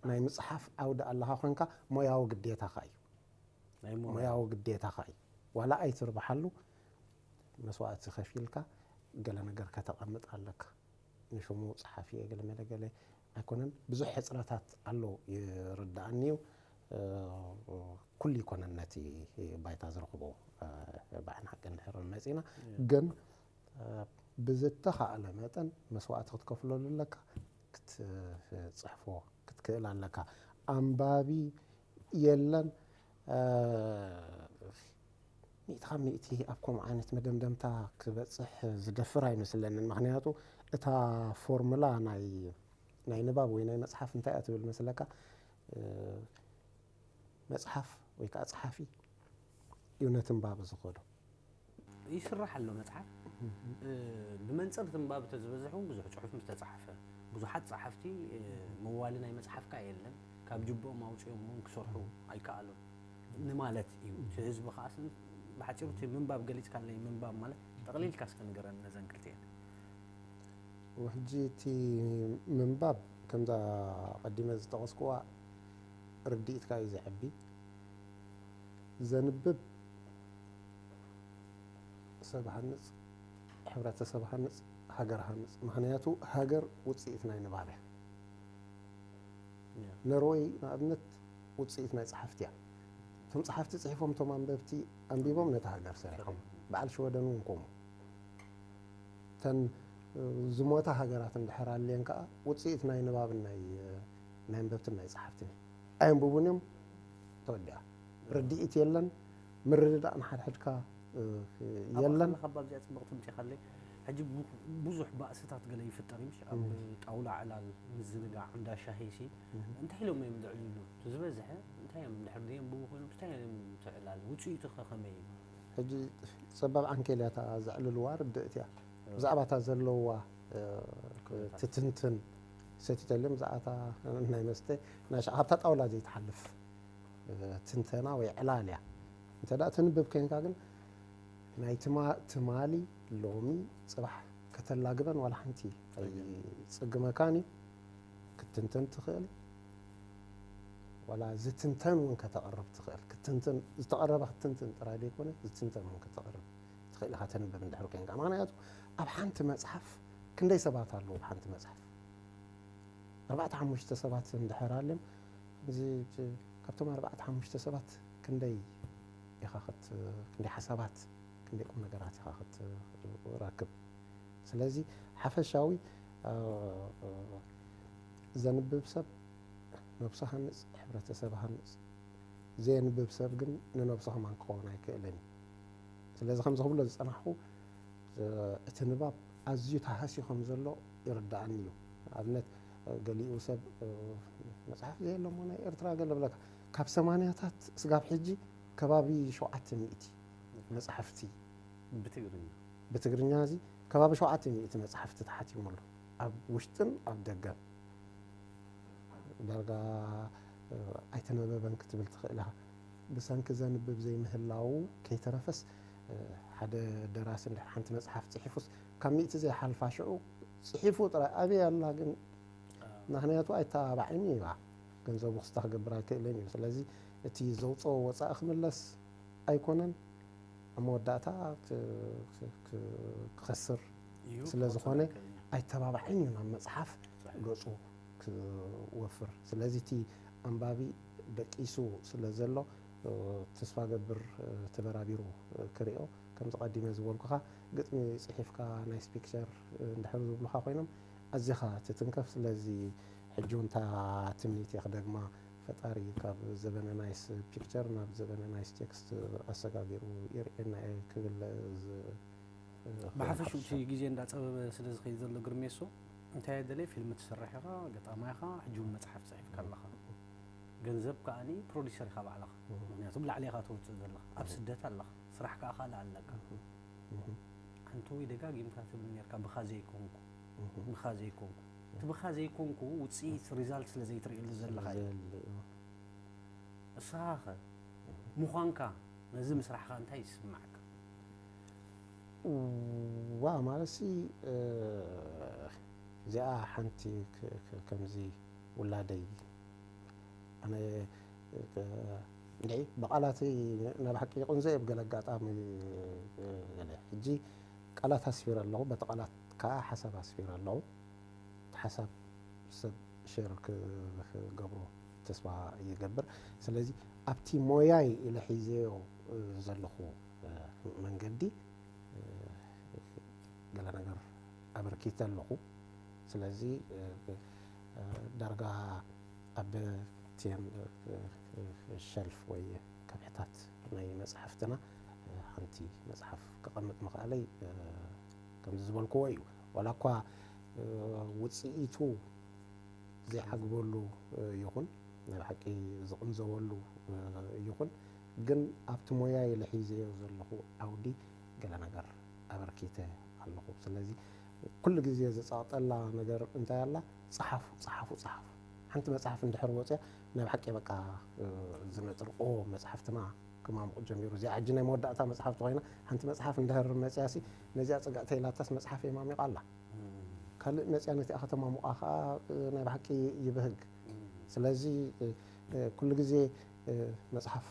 ናይ ምጽሓፍ ዓውዲ ኣለኻ ኮንካ፣ ሞያዊ ግዴታኻ እዩ። ናይ ሞያ። ሞያዊ ግዴታኻ እዩ። ዋላ ኣይትርብሓሉ፣ መስዋእቲ ከፊልካ ገለ ነገር ከተቐምጥ ኣለካ። ንሽሙ ጸሓፊ እየ ገለ መለ ገለ ኣይኮነን። ብዙሕ ሕጽረታት ኣሎ ይርድኣኒ እዩ። እ፣ ኩሉ ይኮነን ነቲ ባይታ ዝረኽቦ፣ እ፣ ብዓይኒ ሓቂ እንድሕር መጺና። እያ። ግን፣ እ፣ ብዝተኻእለ መጠን መስዋእቲ ክትከፍለሉ ኣለካ፣ ክትጽሕፎ ክትክእል ኣለካ። ኣንባቢ የለን፣ እ፣ ሚእቲ ካብ ሚእቲ ኣብ ከምኡ ዓይነት መደምደምታ ክበጽሕ ዝደፍር ኣይመስለንን። ምኽንያቱ እታ ፎርሙላ ናይ፣ ናይ ንባብ ወይ ናይ መጽሓፍ እንታይ እያ ትብል መስለካ? እ፣ መጽሓፍ ወይ ከኣ ጸሓፊ እዩ ነቲ ንባብ ዝኸዶ። ይስራሕ ኣሎ መጽሓፍ። እ፣ ብመንጽር እቲ ንባብ እንተዝበዝሕ እውን ብዙሕ ጽሑፍ ምስ ተጻሕፈ፣ ብዙሓት ጸሓፍቲ፣ እ፣ መዋሊ ናይ መጽሓፍ ከኣ የለን፣ ካብ ጅብኦም ኣውጺኦም እውን ክሰርሑ ኣይከኣሉን ንማለት እዩ። እቲ ህዝቢ ከኣ ስን-፣ ብሓጺሩ እቲ ምንባብ ገሊጽካለይ፣ ምንባብ ማለት ጠቕሊልካ እስከ ንገረኒ ነዘን ክልቲኤን። ሕጂ እቲ ምንባብ ከምዛ ቀዲመ ዝጠቐስኩዋ ርድኢትካ እዩ ዘዕቢ። ዘንብብ ሰብ ሃንጽ፣ ሕብረተሰብ ሃንጽ፣ ሃገር ሃንጽ። ምኽንያቱ ሃገር ውጽኢት ናይ ንባብ እያ። እያ። ነርወይ ንኣብነት ውጽኢት ናይ ጸሓፍቲ እያ። እቶም ጸሓፍቲ ጽሒፎም፣ እቶም ኣንበብቲ ኣንቢቦም ነቲ ሃገር ሰሪሖም። ሰሪሖም። በዓል ሽወደን እውን ከምኡ። እተን፣ እ፣ ዝሞታ ሃገራት እንድሕር ኣልየን ከኣ ውጽኢት ናይ ንባብን ናይ፣ እ፣ ናይ ኣንበብትን ናይ ጸሓፍትን ኣየንብቡን እዮም። ተወዲኣ። ርድኢት የለን፣ ምርድዳእ ንሓድሕድካ፣ እ፣ ኣብኣ የለን። ከለኻ ኣብዚኣ ጽብቕቲ ምጺኻለይ። ሕጂ ቡ-፣ ብዙሕ ባእስታት ገለ ይፍጠር እዩ፣ ምሽ? ኣብ እም። ጣውላ ዕላል፣ ምዝንጋዕ፣ እንዳ ሻሂ ሲ፣ እም። እንታይ ኢሎም እዮም ዘዕልሉ? እቲ ዝበዝሐ እንታይ እዮም ድሕር ዘየንብቡ ኮይኖም፣ እንታይ እዮም እቲ ዕላል? ውጽኢቱ ኸ ከመይ እዩ? ሕጂ ጸባብ ዓንኬል እያ እታ ዘዕልልዋ ርድእቲ እያ። እም። ብዛዕባ እታ ዘለዋ፣ እ፣ ኩነታት። ትትንትን፣ ሰቲተልዮም ብዛዕባ እታ ናይ መስተ፣ ናይ ሻ-፣ ኣብታ ጣውላ ዘይትሓልፍ፣ እ፣ ትንተና ወይ ዕላል እያ። እንተ ደኣ ትንብብ ኮይንካ ግን፣ ናይ ትማ-፣ ትማሊ፣ ሎሚ፣ ጽባሕ ከተላግበን ዋላ ሓንቲ ኣይጽግመካን እዩ። ክትንተን ትኽእል፣ ዋላ ዝትንተን እውን ከተቕርብ ትኽእል። ክትንተን፣ ዝተቐረበ ክትንትን ጥራይ ዘይኮነ፣ ዝትንተን እውን ከተቕርብ ትኽእል ኢኻ፣ ተንብብ እንድሕር ኮይንካ። ምኽንያቱ፣ ኣብ ሓንቲ መጽሓፍ ክንደይ ሰባት ኣለዉ? ኣብ ሓንቲ መጽሓፍ ኣርባዕተ ሓሙሽተ ሰባት እንድሕር ኣልዮም፣ እዚ፣ ካብቶም ኣርባዕተ ሓሙሽተ ሰባት ክንደይ ኢኻ ክት-፣ ክንደይ ሓሳባት፣ ክንደይ ቁም ነገራት ኢኻ ክትረክብ? ስለዚ ሓፈሻዊ፣ እ፣ ዘንብብ ሰብ ነብሱ ሃንጽ፣ ሕብረተሰብ ሃንጽ። ዘየንብብ ሰብ ግን ንነብሱ ከማን ክኸውን ኣይክእልን እዩ። ስለዚ ከምዚ ክብሎ ዝጸናሕኩ፣ እ፣ እቲ ንባብ ኣዝዩ ተሃስዩ ከም ዘሎ ይርድኣኒ እዩ። ንኣብነት፣ እ፣ ገሊኡ ሰብ፣ እ፣ መጽሓፍ ዘየለ እሞ ናይ ኤርትራ ገለ ብለካ። ካብ ሰማንያታት ስጋብ ሕጂ ከባቢ ሸውዓተ ሚእቲ መጽሓፍቲ ብትግርኛ። ብትግርኛ እዚ ከባቢ ሸውዓተ ሚእቲ መጽሓፍቲ ተሓቲሙ ኣሎ፣ ኣብ ውሽጥን ኣብ ደገን። ዳርጋ፣ እ፣ ኣይተነበበን ክትብል ትኽእል ኢኻ። ብሰንኪ ዘንብብ ዘይምህላዉ ከይተረፈስ፣ እ፣ ሓደ ደራሲ እንድሕር ሓንቲ መጽሓፍ ጽሒፉስ፣ ካብ ሚእቲ ዘይሓልፋ ሽዑ ጽሒፉ ጥራይ ኣበይ ኣላ ግን? ኣዎ። ምኽንያቱ ኣይተባባዕን እዩ፣ ገንዘቡ ክስታ ክገብር ኣይክእልን እዩ። ስለዚ እቲ ዘውጽኦ ወጻኢ ክምለስ ኣይኮነን፣ ኣብ መወዳእታ ክ-፣ ክ-፣ ክ-፣ ክኸስር እዩ፣ ስለ ክኸስር ዝኾነ ኣይክእልን እዩ። ኣይተባባዕን እዩ ናብ መጽሓፍ ሳሕሕ። ገጹ ክወፍር። ስለዚ እቲ ኣንባቢ ደቂሱ ስለ ዘሎ፣ እ፣ ተስፋ ገብር፣ እ፣ ተበራቢሩ፣ እ፣ ክሪኦ። ከምዚ ቀዲመ ዝበልኩኻ፣ ግጥሚ ጽሒፍካ፣ ናይስ ፒክቸር፣ እ፣ እንድሕር ዝብሉኻ ኮይኖም፣ ኣዚኻ ትትንከፍ። ስለዚ ሕጂ እውን እታ ትምኒት እየ ክደግማ፣ ፈጣሪ ካብ ዘበነ ናይስ ፒክቸር ናብ ዘበነ ናይስ ቴክስት ኣሰጋጊሩ የርእየና እየ ክብል ዝ-፣ እ፣ ብሓፈሽኡ እቲ ክሓትት። ግዜ እንዳጸበበ ስለ ዝኸይድ ዘሎ ግርሜሶ፣ እንታይ እየ ደልየ፣ ፊልም ትሰርሕ ኢኻ፣ ገጣማይ ኢኻ፣ ሕጂ እውን መጽሓፍ ጽሒፍካ ኣለኻ። ገንዘብ ከኣኒ ፕሮዲሰር ኢኻ ባዕልኻ። ምኽንያቱ ብላዕሊ ኢኻ ተውፅእ ዘለኻ። ኣብ ስደት ኣለኻ። ስራሕ ከኣ ካልእ ኣለካ። ሓንቲ ወይ ደጋጊምካ ትብል ኔርካ፣ "ብኻ ዘይኮንኩ፣ ብኻ ዘይኮንኩ።" እቲ ብኻ ዘይኮንኩ ውፅኢት፣ ሪዛልት ስለ ዘይትርእየሉ ዘለኻ እዩ። ንስኻ ኸ ምዃንካ ነዚ ምስራሕኻ እንታይ ይስምዓካ? ዋ ማለትሲ፣ እዚኣ ሓንቲ ክ- ክ- ከምዚ ውላደይ ኣነ፣ እ፣ እንድዒ ብቓላተይ ናብ ሓቂ ይቕንዘ እየ ብገለ ኣጋጣሚ፣ እ፣ ገለ። ሕጂ ቃላት ኣስፊረ ኣለኹ፣ በቲ ቃላት ከኣ ሓሳብ ኣስፊረ ኣለኹ። እቲ ሓሳብ ሰብ ሸር ክገብሮ ተስፋ ይገብር። ስለዚ ኣብቲ ሞያይ ኢለ ሒዘዮ ዘለኹ፣ እ፣ መንገዲ፣ እ፣ ገለ ነገር ኣበርኪተ ኣለኹ። ስለዚ፣ እ፣ እ፣ ዳርጋ ኣብ ቴን፣ እ፣ እ፣ ሸልፍ ወይ ከብሕታት ናይ መጽሓፍትና፣ እ፣ ሓንቲ መጽሓፍ ከቐምጥ ምኽኣለይ፣ እ፣ ከምዚ ዝበልክዎ እዩ። ዋላ እኳ፣ እ፣ ውጽኢቱ ዘይዓግበሉ፣ እ፣ ይኹን፣ ናይ ብሓቂ ዝቕንዘወሉ፣ እ፣ ይኹን፣ ግን ኣብቲ ሞያ ኢለ ሒዘዮ ዘለኹ ዓውዲ ገለ ነገር ኣበርኪተ ኣለኹ። ስለዚ ኩሉ ግዜ ዝጸቕጠላ ነገር እንታይ ኣላ? ጸሓፉ፣ ጸሓፉ፣ ጸሓፉ። ሓንቲ መጽሓፍ እንድሕር ወጽያ ናይ ብሓቂ በቃ፣ እ፣ ዝነጥር፣ ኦ፣ መጽሓፍትና ክማሙቕ ጀሚሩ። እዚኣ ሕጂ ናይ መወዳእታ መጽሓፍ ተኾይና፣ ሓንቲ መጽሓፍ እንድሕር መጽያሲ፣ ነዚኣ ጽግዕተይ ኢላታስ መጽሓፍ የማሚቓ ኣላ። ካልእ መጽያ ነቲኣ ከተማሙቓ ኸኣ፣ እ፣ ናይ ብሓቂ ይብህግ። ስለዚ፣ እ፣ እ፣ ኩሉ ግዜ፣ እ፣ መጽሓፍ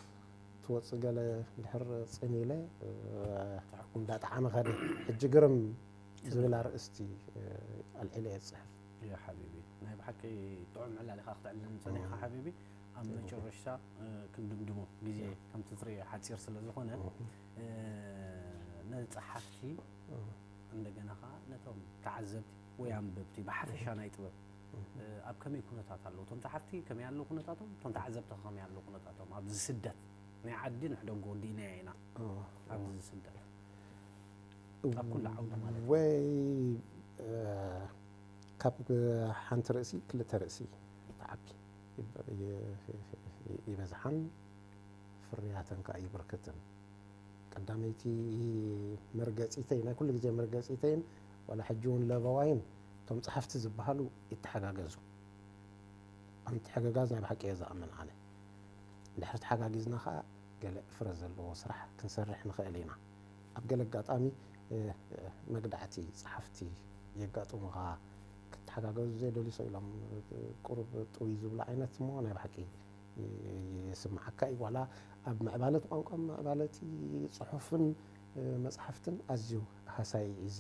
ትወጽእ ገለ እንድሕር ጽን ኢለ፣ እ፣ እንዳጠዓመ ከደ። ሕጂ ግርም ዝብል ኣርእስቲ፣ እ፣ ኣልዒለ እየ ዝጽሕፍ። ያ ሓቢቢ፣ ናይ ብሓቂ ጥዑም ዕላል ኢኻ ክተዕልለኒ ጸኒሕካ ሓቢቢ። ኣብ መጨረሽታ፣ እ፣ ክንድምድሞ፣ ግዜ ከምቲ ትርእዮ ሓጺር ስለ ዝኾነ፣ እ፣ ነጸሓፍቲ፣ እንደገና ኸኣ ነቶም ተዓዘብቲ ወይ ኣንበብቲ ብሓፈሻ ናይ ጥበብ፣ እ፣ ኣብ ከመይ ኩነታት ኣለዉ? እቶም ጸሓፍቲ ከመይ ኣለዉ ኩነታቶም? እቶም ተዓዘብቲ ከ ከመይ ኣለዉ ኩነታቶም? ኣብዚ ስደት ናይ ዓዲ ንሕደጎ ወዲእናዮ ኢና። ኣብዚ ስደት ኣብ ኩሉ ዓውዲ ማለት እዩ። ወይ፣ እ፣ ካብ ሓንቲ ርእሲ ክልተ ርእሲ ትዓቢ ይበ- ይ- ይበዝሓን ፍርያተን ከኣ ይብርክትን። ቀዳመይቲ መርገጺተይ፣ ናይ ኩሉ ግዜ መርገጺተይን ዋላ ሕጂ እውን ለበዋይን፣ እቶም ጸሓፍቲ ዝበሃሉ ይተሓጋገዙ። ኣብ ምትሕግጋዝ ናይ ብሓቂ እየ ዝኣምን ኣነ። እንድሕር ተሓጋጊዝና ከኣ ገለ ፍረ ዘለዎ ስራሕ ክንሰርሕ ንኽእል ኢና። ኣብ ገለ ኣጋጣሚ፣ እ፣ እ፣ መግዳዕቲ ጸሓፍቲ የጋጥሙኻ፣ ክተሓጋገዙ ዘይደልዩ ሰው ኢሎም፣ እ፣ ቁሩብ ጥውይ ዝብሉ ዓይነት እሞ ናይ ብሓቂ ይ- ይስምዓካ እዩ። ዋላ ኣብ ምዕባለት ቋንቋ፣ ምዕባለት ጽሑፍን፣ እ፣ መጽሓፍትን ኣዝዩ ሃሳዪ እዩ እዚ።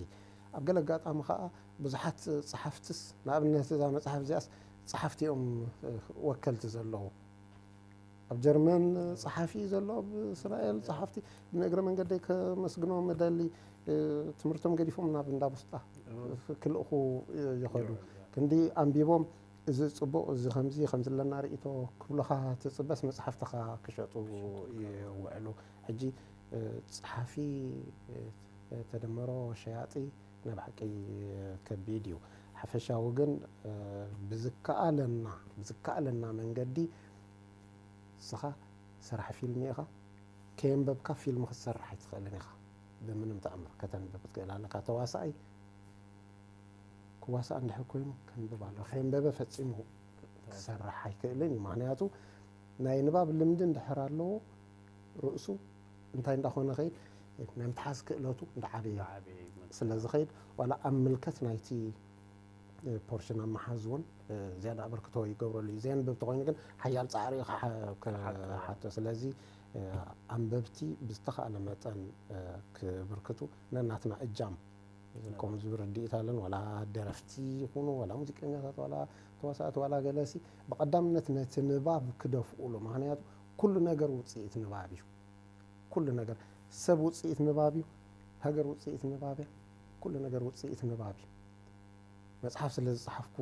ኣብ ገለ ኣጋጣሚ ከኣ ብዙሓት ጸሓፍትስ፣ ንኣብነት እዛ መጽሓፍ እዚኣስ ጸሓፍቲ እዮም፣ እ፣ ወከልቲ ዘለዉ። ኣብ ጀርመን ጸሓፊ እዩ ዘሎ፣ ኣብ እስራኤል ጸሓፍቲ። ንእግረ መንገደይ ከመስግኖም እደሊ፣ እ፣ ትምህርቶም ገዲፎም ናብ እንዳ ቡስጣ ክልእኹ ይኸዱ። ክንዲ ኣንቢቦም፣ እዚ ጽቡቕ፣ እዚ ከምዚ፣ ከምዚ ኣለና ርእይቶ ክብሉኻ ትጽበስ፣ መጽሓፍትኻ ክሸጡ ይውዕሉ። ሕጂ፣ እ፣ ጸሓፊ፣ እ፣ ተደመሮ ሸያጢ ናይ ብሓቂ ከቢድ እዩ። ሓፈሻዊ ግን፣ እ፣ ብዝከኣለና፣ ብዝከኣለና መንገዲ ንስኻ ሰራሒ ፊልም ኢኻ፣ ከየንበብካ ፊልም ክትሰርሕ ኣይትኽእልን ኢኻ። ብምንም ተኣምር ከተንብብ ክትክእል ኣለካ። ተዋሳኣይ ክዋሳእ እንድሕር ኮይኑ ከንብብ ኣለዎ። ከየንበበ ፈጺሙ ክሰርሕ ኣይክእልን እዩ። ምኽንያቱ ናይ ንባብ ልምዲ እንድሕር ኣለዎ፣ ርእሱ እንታይ እንዳኾነ ኸይድ፣ ናይ ምትሓዝ ክእለቱ እንዳዓበየ እንዳዓበየ ይመጽእ። ስለ ዝኸይድ፣ ዋላ ኣብ ምልከት ናይቲ፣ እ፣ ፖርሽን ኣብ ምሓዝ እውን፣ እ፣ ዝያዳ ኣበርክቶ ይገብረሉ እዩ። ዘየንብብ ተኾይኑ ግን ሓያል ጻዕሪ እዩ ክሓ-፣ ክሓቶ። ክሓቶ። ስለዚ፣ እ፣ ኣንበብቲ ብዝተኻእለ መጠን፣ እ፣ ክብርክቱ ነናትና እጃም፣ ከምኡ ዝብል ርድኢት ኣለን። ዋላ ደረፍቲ ይኹኑ፣ ዋላ ሙዚቀኛታት፣ ዋላ ተዋሳእቲ፣ ዋላ ገለሲ፣ ብቐዳምነት ነቲ ንባብ ክደፍኡሉ። ምኽንያቱ ኩሉ ነገር ውጽኢት ንባብ እዩ። ኩሉ ነገር፣ ሰብ ውጽኢት ንባብ እዩ፣ ሃገር ውጽኢት ንባብ እያ፣ ኩሉ ነገር ውጽኢት ንባብ እዩ። መጽሓፍ ስለ ዝጸሓፍኩ፣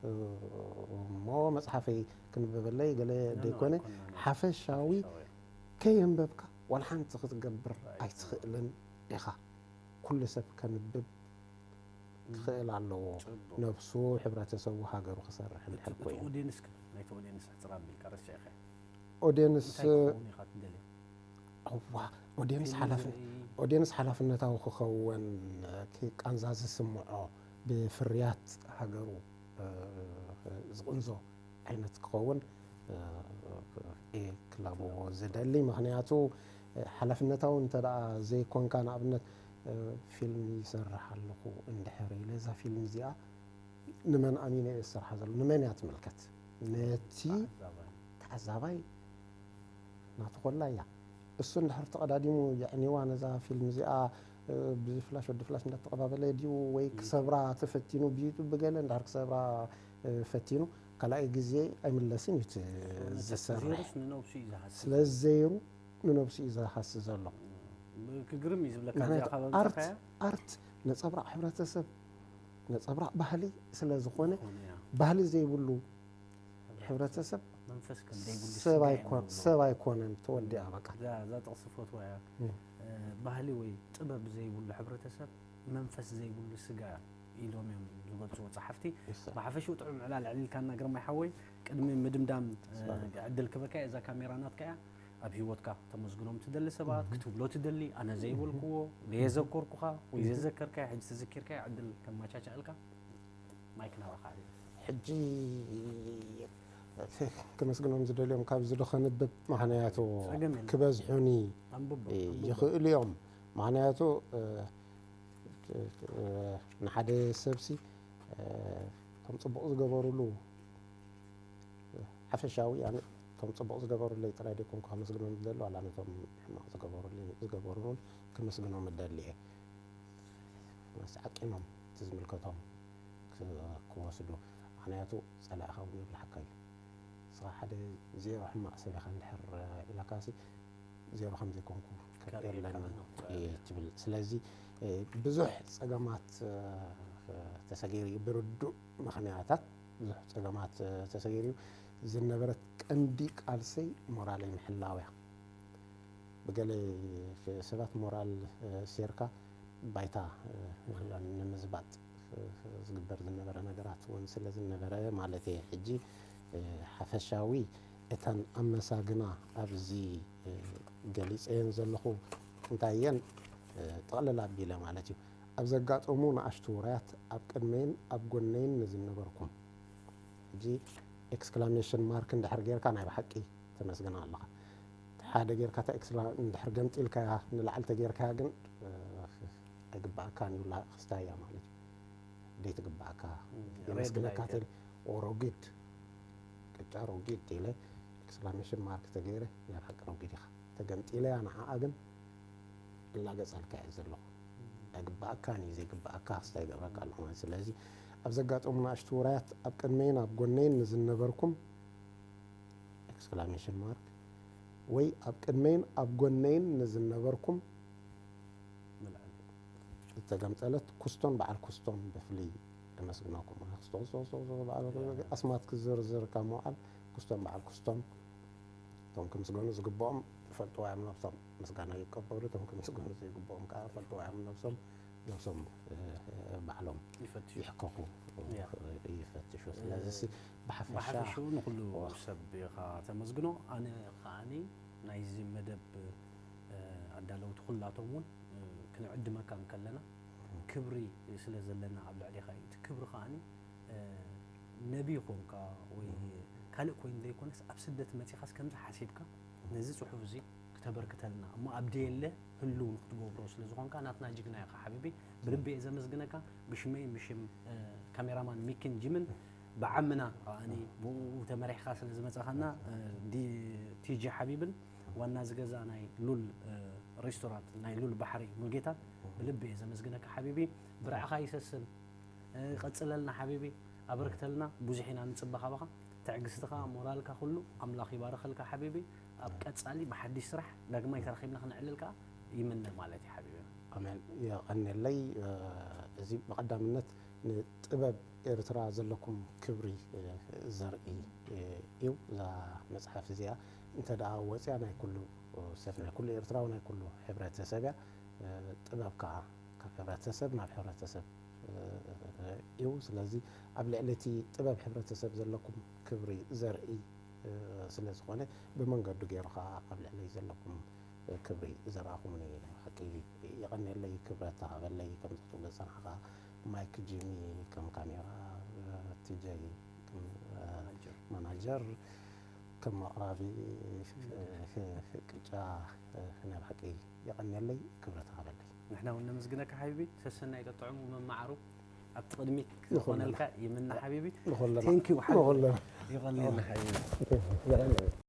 እ፣ እሞ መጽሓፈይ ክንብበለይ ገለ ኖ፣ ኖ፣ ደይኮነ፣ ኣይኮነን። ሓፈሻዊ ሓፈሻዊ። ከየንበብካ ዋላ ሓንቲ ክትገብር ኣይትኽእልን ኢኻ። ኩሉ ሰብ ከንብብ ክኽእል ኣለዎ። ጽቡቕ። ነብሱ፣ ሕብረተሰቡ፣ ሃገሩ ክሰርሕ እንድሕር እቲ፣ እቲ ኮይኑ። ኦዲየንስ ከ? ናይቲ ኦዲየንስ ሕጽር ኣቢልካ ረሲዕካዮ። ኦድየንስ እንታይ ክኸውን ኢኻ ትደሊ? እዋ ኦድየንስ ፊልም ሓላፍ ዝርኢ ኦድየንስ ሓላፍነታዊ ክኸውን ቃንዛ ዝስምዖ ብፍርያት ሃገሩ ዝቕንዞ ዓይነት ክኸውን እየ ክላቦ ዝደሊ። ምክንያቱ ሓላፍነታዊ እንተ ደኣ ዘይኮንካ፣ ንኣብነት ፊልም ይሰርሕ ኣለኹ እንድሕር ኢለ፣ እዛ ፊልም እዚኣ ንመን ኣሚነ እየ ዝሰርሓ ዘሎ? ንመን እያ ትምልከት? ነቲ ዛባይ ተዓዛባይ ናቱ ኮላ እያ። እሱ እንድሕር ተቐዳዲሙ የዕኒዋ ነዛ ፊልም እዚኣ፣ ብፍላሽ ወዲ ፍላሽ እንዳተቐባበለ ድዩ ወይ ክሰብራ ተፈቲኑ ብዩቱብ ብገለ እንድሕር ክሰብራ ፈቲኑ ካልኣይ ግዜ ኣይምለስን እዩ እቲ ዝሰርሕ። ዘይሩስ ንነብሱ እዩ ዝሓስብ። ስለ ዘይሩ ንነብሱ እዩ ዝሃሲ ዘሎ። ክግርም እዩ ዝብለካ ምክንያቱ እዚኣ ካብ ኣርት ኣምጻኻያ ኣርት ነጸብራቕ ሕብረተሰብ፣ ነጸብራቕ ባህሊ ስለ ዝኾነ፣ ዝኾነ እያ። ባህሊ ዘይብሉ ሕብረተሰብ መንፈስ ከም ዘይብሉ ሰብ ስጋ እዮም ኣይኮን ዝብሉ። ሰብ ኣይኮነን ተወዲኣ በቃ። እዛ እዛ ጥቕሲ ፈትዋ እያ። እም። እ፣ ባህሊ ወይ ጥበብ ዘይብሉ ሕብረተሰብ መንፈስ ዘይብሉ ስጋ ኢሎም እዮም ዝገልፅዎ ፀሓፍቲ። ይሰ- ብሓፈሽኡ ጥዑም ዕላል ኣዕሊልካና ግርማይ ሓወይ። ቅድሚ ምድምዳም እ፣ ሰላም። ዕድል ክበካ እዛ ካሜራ ናትካ እያ። ኣብ ሂወትካ ተመስግኖም ትደሊ ሰባት ክትብሎ ትደሊ ኣነ ዘይበልክዎ ዘየዘከርኩኻ ወይ ዘዘከርካዮ ሕጂ ተዘኪርካዮ ዕድል ከማቻቻእልካ ማይክ ናባኻ እዩ። ሕጂ ክመስግኖም ዝደልዮም ካብዚ ዶ ከንብብ? ምክንያቱ ጸገም የለን። ክበዝሑኒ ኣንብቦ እ፣ ኣንብቦ። ይኽእሉ እዮም። ምክንያቱ እ፣ እ፣ ንሓደ ሰብሲ እ፣ እቶም ፅቡቕ ዝገበሩሉ ሓፈሻዊ ኣነ እቶም ፅቡቕ ዝገበሩለይ ጥራይ ደይኮንኩ ከመስግኖም ዝደሊ፣ ዋላ ነቶም ሕማቕ ዝገበሩለይ ዝገበሩን ክመስግኖም እደሊ እየ። መስ ዓቂኖም እቲ ዝምልከቶም ክ- ክወስዱ። ምክንያቱ ጸላእኻ እውን ይብልሓካ እዩ። ንስኻ ሓደ ዜሮ ሕማቕ ሰብ ኢኻ እንድሕር ኢላካሲ ዜሮ ከም ዘይኮንኩ ከርእየካ የለን ነው። እየ ትብል። ስለዚ እ፣ ብዙሕ ጸገማት እ፣ ተሰጊሩ እዩ፣ ብርዱእ ምኽንያታት ብዙሕ ጸገማት እ፣ ተሰጊሩ እዩ። ዝነበረት ቀንዲ ቃልሰይ ሞራለይ ምሕላው እያ። ብገለ ሰባት ሞራል እ፣ ሴርካ ባይታ እ፣ ንምዝባጥ እ፣ ዝግበር ዝነበረ ነገራት እውን ስለ ዝነበረ ማለት እየ። ሕጂ እ፣ ሓፈሻዊ እተን ኣመሳግና ኣብዚ እ፣ ገሊጸየን ዘለኹ እንታይ እየን እ፣ ጥቕልል ኣቢለ ማለት እዩ። ኣብ ዘጋጠሙ ንኣሽቱ ውራያት ኣብ ቅድመይን ኣብ ጎነይን ንዝነበርኩም። ሕጂ ኤክስክላሜሽን ማርክ እንድሕር ጌርካ ናይ ብሓቂ ተመስግና ኣለኻ። ሓደ ጌርካ እታ ኤክስላ እንድሕር ገምጢልካያ ንላዕሊ ተጌርካያ ግን እ፣ ኣይግባኣካን እዩ ላ ክስታያ ማለት እዩ። ደይትግባኣካ እም፣ የመስግነካ ሬድ ላይት ተል ኦሮጊድ ቅጫ ሮጊድ ኢለ ኤክስክላሜሽን ማርክ ተገይረ ናይ ብሓቂ ሮጊድ ኢኻ። ተገምጢለያ ንዓኣ ግን እላገጸልካ እየ ዘለኹ። ኣይግባኣካን እዩ ዘይግባኣካ ክስታይ ይገብረካ ኣለኹ ማለት። ስለዚ ኣብ ዘጋጠሙ ንኣሽቱ ውራያት ኣብ ቅድመይን ኣብ ጎነይን ንዝነበርኩም ኤክስክላሜሽን ማርክ ወይ ኣብ ቅድመይን ኣብ ጎነይን ንዝነበርኩም ምልዓል ዝተገምጠለት ኩስቶን በዓል ኩስቶን ብፍሉይ የመስግነኩም። ኩስቶ፣ ኩስቶ፣ ኩስቶ፣ ኩስቶ፣ በዓል ኩስቶ፣ ኣስማት ክዝርዝር ካብ ምውዓል ኩስቶን በዓል ኩስቶን እቶም ክምስገኑ ዝግብኦም ይፈልጥዎ እዮም ነብሶም። ምስጋና ይቀበሉ። እቶም ክምስገኑ ዘይግብኦም ከዓ ይፈልጥዎ እዮም ነብሶም። ነብሶም እ፣ እ፣ ባዕሎም ይፈትሹ ይሕከኹ ያ። ይፈትሹ። ስለዚ ሲ ብሓፈሻ ብሓፈሽኡ ንኩሉ ዋ። ሰብ ኢኻ ተመስግኖ። ኣነ ከዓኒ ናይዚ መደብ እ፣ ኣዳለውቲ ኩላቶም እውን እ፣ ክንዕድመካ እንከለና ክብሪ ስለ ዘለና ኣብ ልዕሌኻ እዩ። እቲ ክብሪ ከዓኒ እ፣ ነቢ ኮንካ ወይ ካልእ ኮይኑ ዘይኮነስ ኣብ ስደት መፂኻስ ከምዚ ሓሲብካ ነዚ ፅሑፍ እዚ ክተበርክተልና እሞ ኣብ ደየለ ህልው ንክትገብሮ ስለ ዝኾንካ ናትና ጅግና ኢኻ ሓቢቢ። ብልቢ እየ ዘመስግነካ ብሽመይን ብሽም እ፣ ካሜራማን ሚኪን ጂምን ብዓምና ከዓኒ ብኡ ተመሪሕካ ስለ ዝመጻኻና እ፣ ዲ- ቲጂ ሓቢብን ዋና ዝገዛ ናይ ሉል እ፣ ሬስቶራንት ናይ ሉል ባሕሪ ሙልጌታን ብልቢ እየ ዘመስግነካ ሓቢቢ። ብርዕኻ ይሰስን እ፣ ቀጽለልና ሓቢቢ። ኣበርክተልና ብዙሕ ኢና ንጽበ ካባኻ። ትዕግስትኻ ሞራልካ ኩሉ ኣምላኽ ይባርኸልካ ሓቢቢ። ኣብ ቀጻሊ ብሓድሽ ስራሕ ዳግማይ ተራኺብና ክነዕልል ከኣ ይምነ ማለት እዩ ሓቢቢ። ኣሜን። የቐንየለይ። እ፣ እዚ ብቐዳምነት ንጥበብ ኤርትራ ዘለኩም ክብሪ እ፣ ዘርኢ እ፣ እዩ። እዛ መጽሓፍ እዚኣ እንተ ደኣ ወፅያ ናይ ኩሉ ሰብ ናይ ኩሉ ኤርትራዊ ናይ ኩሉ ሕብረተሰብ እያ። እ፣ ጥበብ ከዓ ካብ ሕብረተሰብ ናብ ሕብረተሰብ እ፣ እዩ። ስለዚ ኣብ ልዕሊ እቲ ጥበብ ሕብረተሰብ ዘለኩም ክብሪ ዘርኢ ስለ ዝኾነ ብመንገዱ ገይሩ ከዓ ኣብ ልዕለይ ዘለኩም ክብሪ ዘርኣኹምኒ ናይ ብሓቂ የቐንየለይ፣ ክብረት ተሃበለይ። ከምዚ ክትብል ዝጸናሕካ ማይክ ጂሚ፣ ከም ካሜራ ቲጀይ፣ ከም ማናጀር፣ ከም ኣቕራቢ ቅጫ ናይ ብሓቂ የቐንየለይ፣ ክብረት ተሃበለይ። ንሕና እውን ነመስግነካ ሓቢቢ። ሰሰናይ ተጥዕሙ መማዓሩ ኣብቲ ቅድሚት ይኹንና። ክኾነልካ ይምነ ሓቢቢ። ንኹንና። Thank you ሓቢቢ። ንኹንና። ይቐንየልና ሓቢቢ።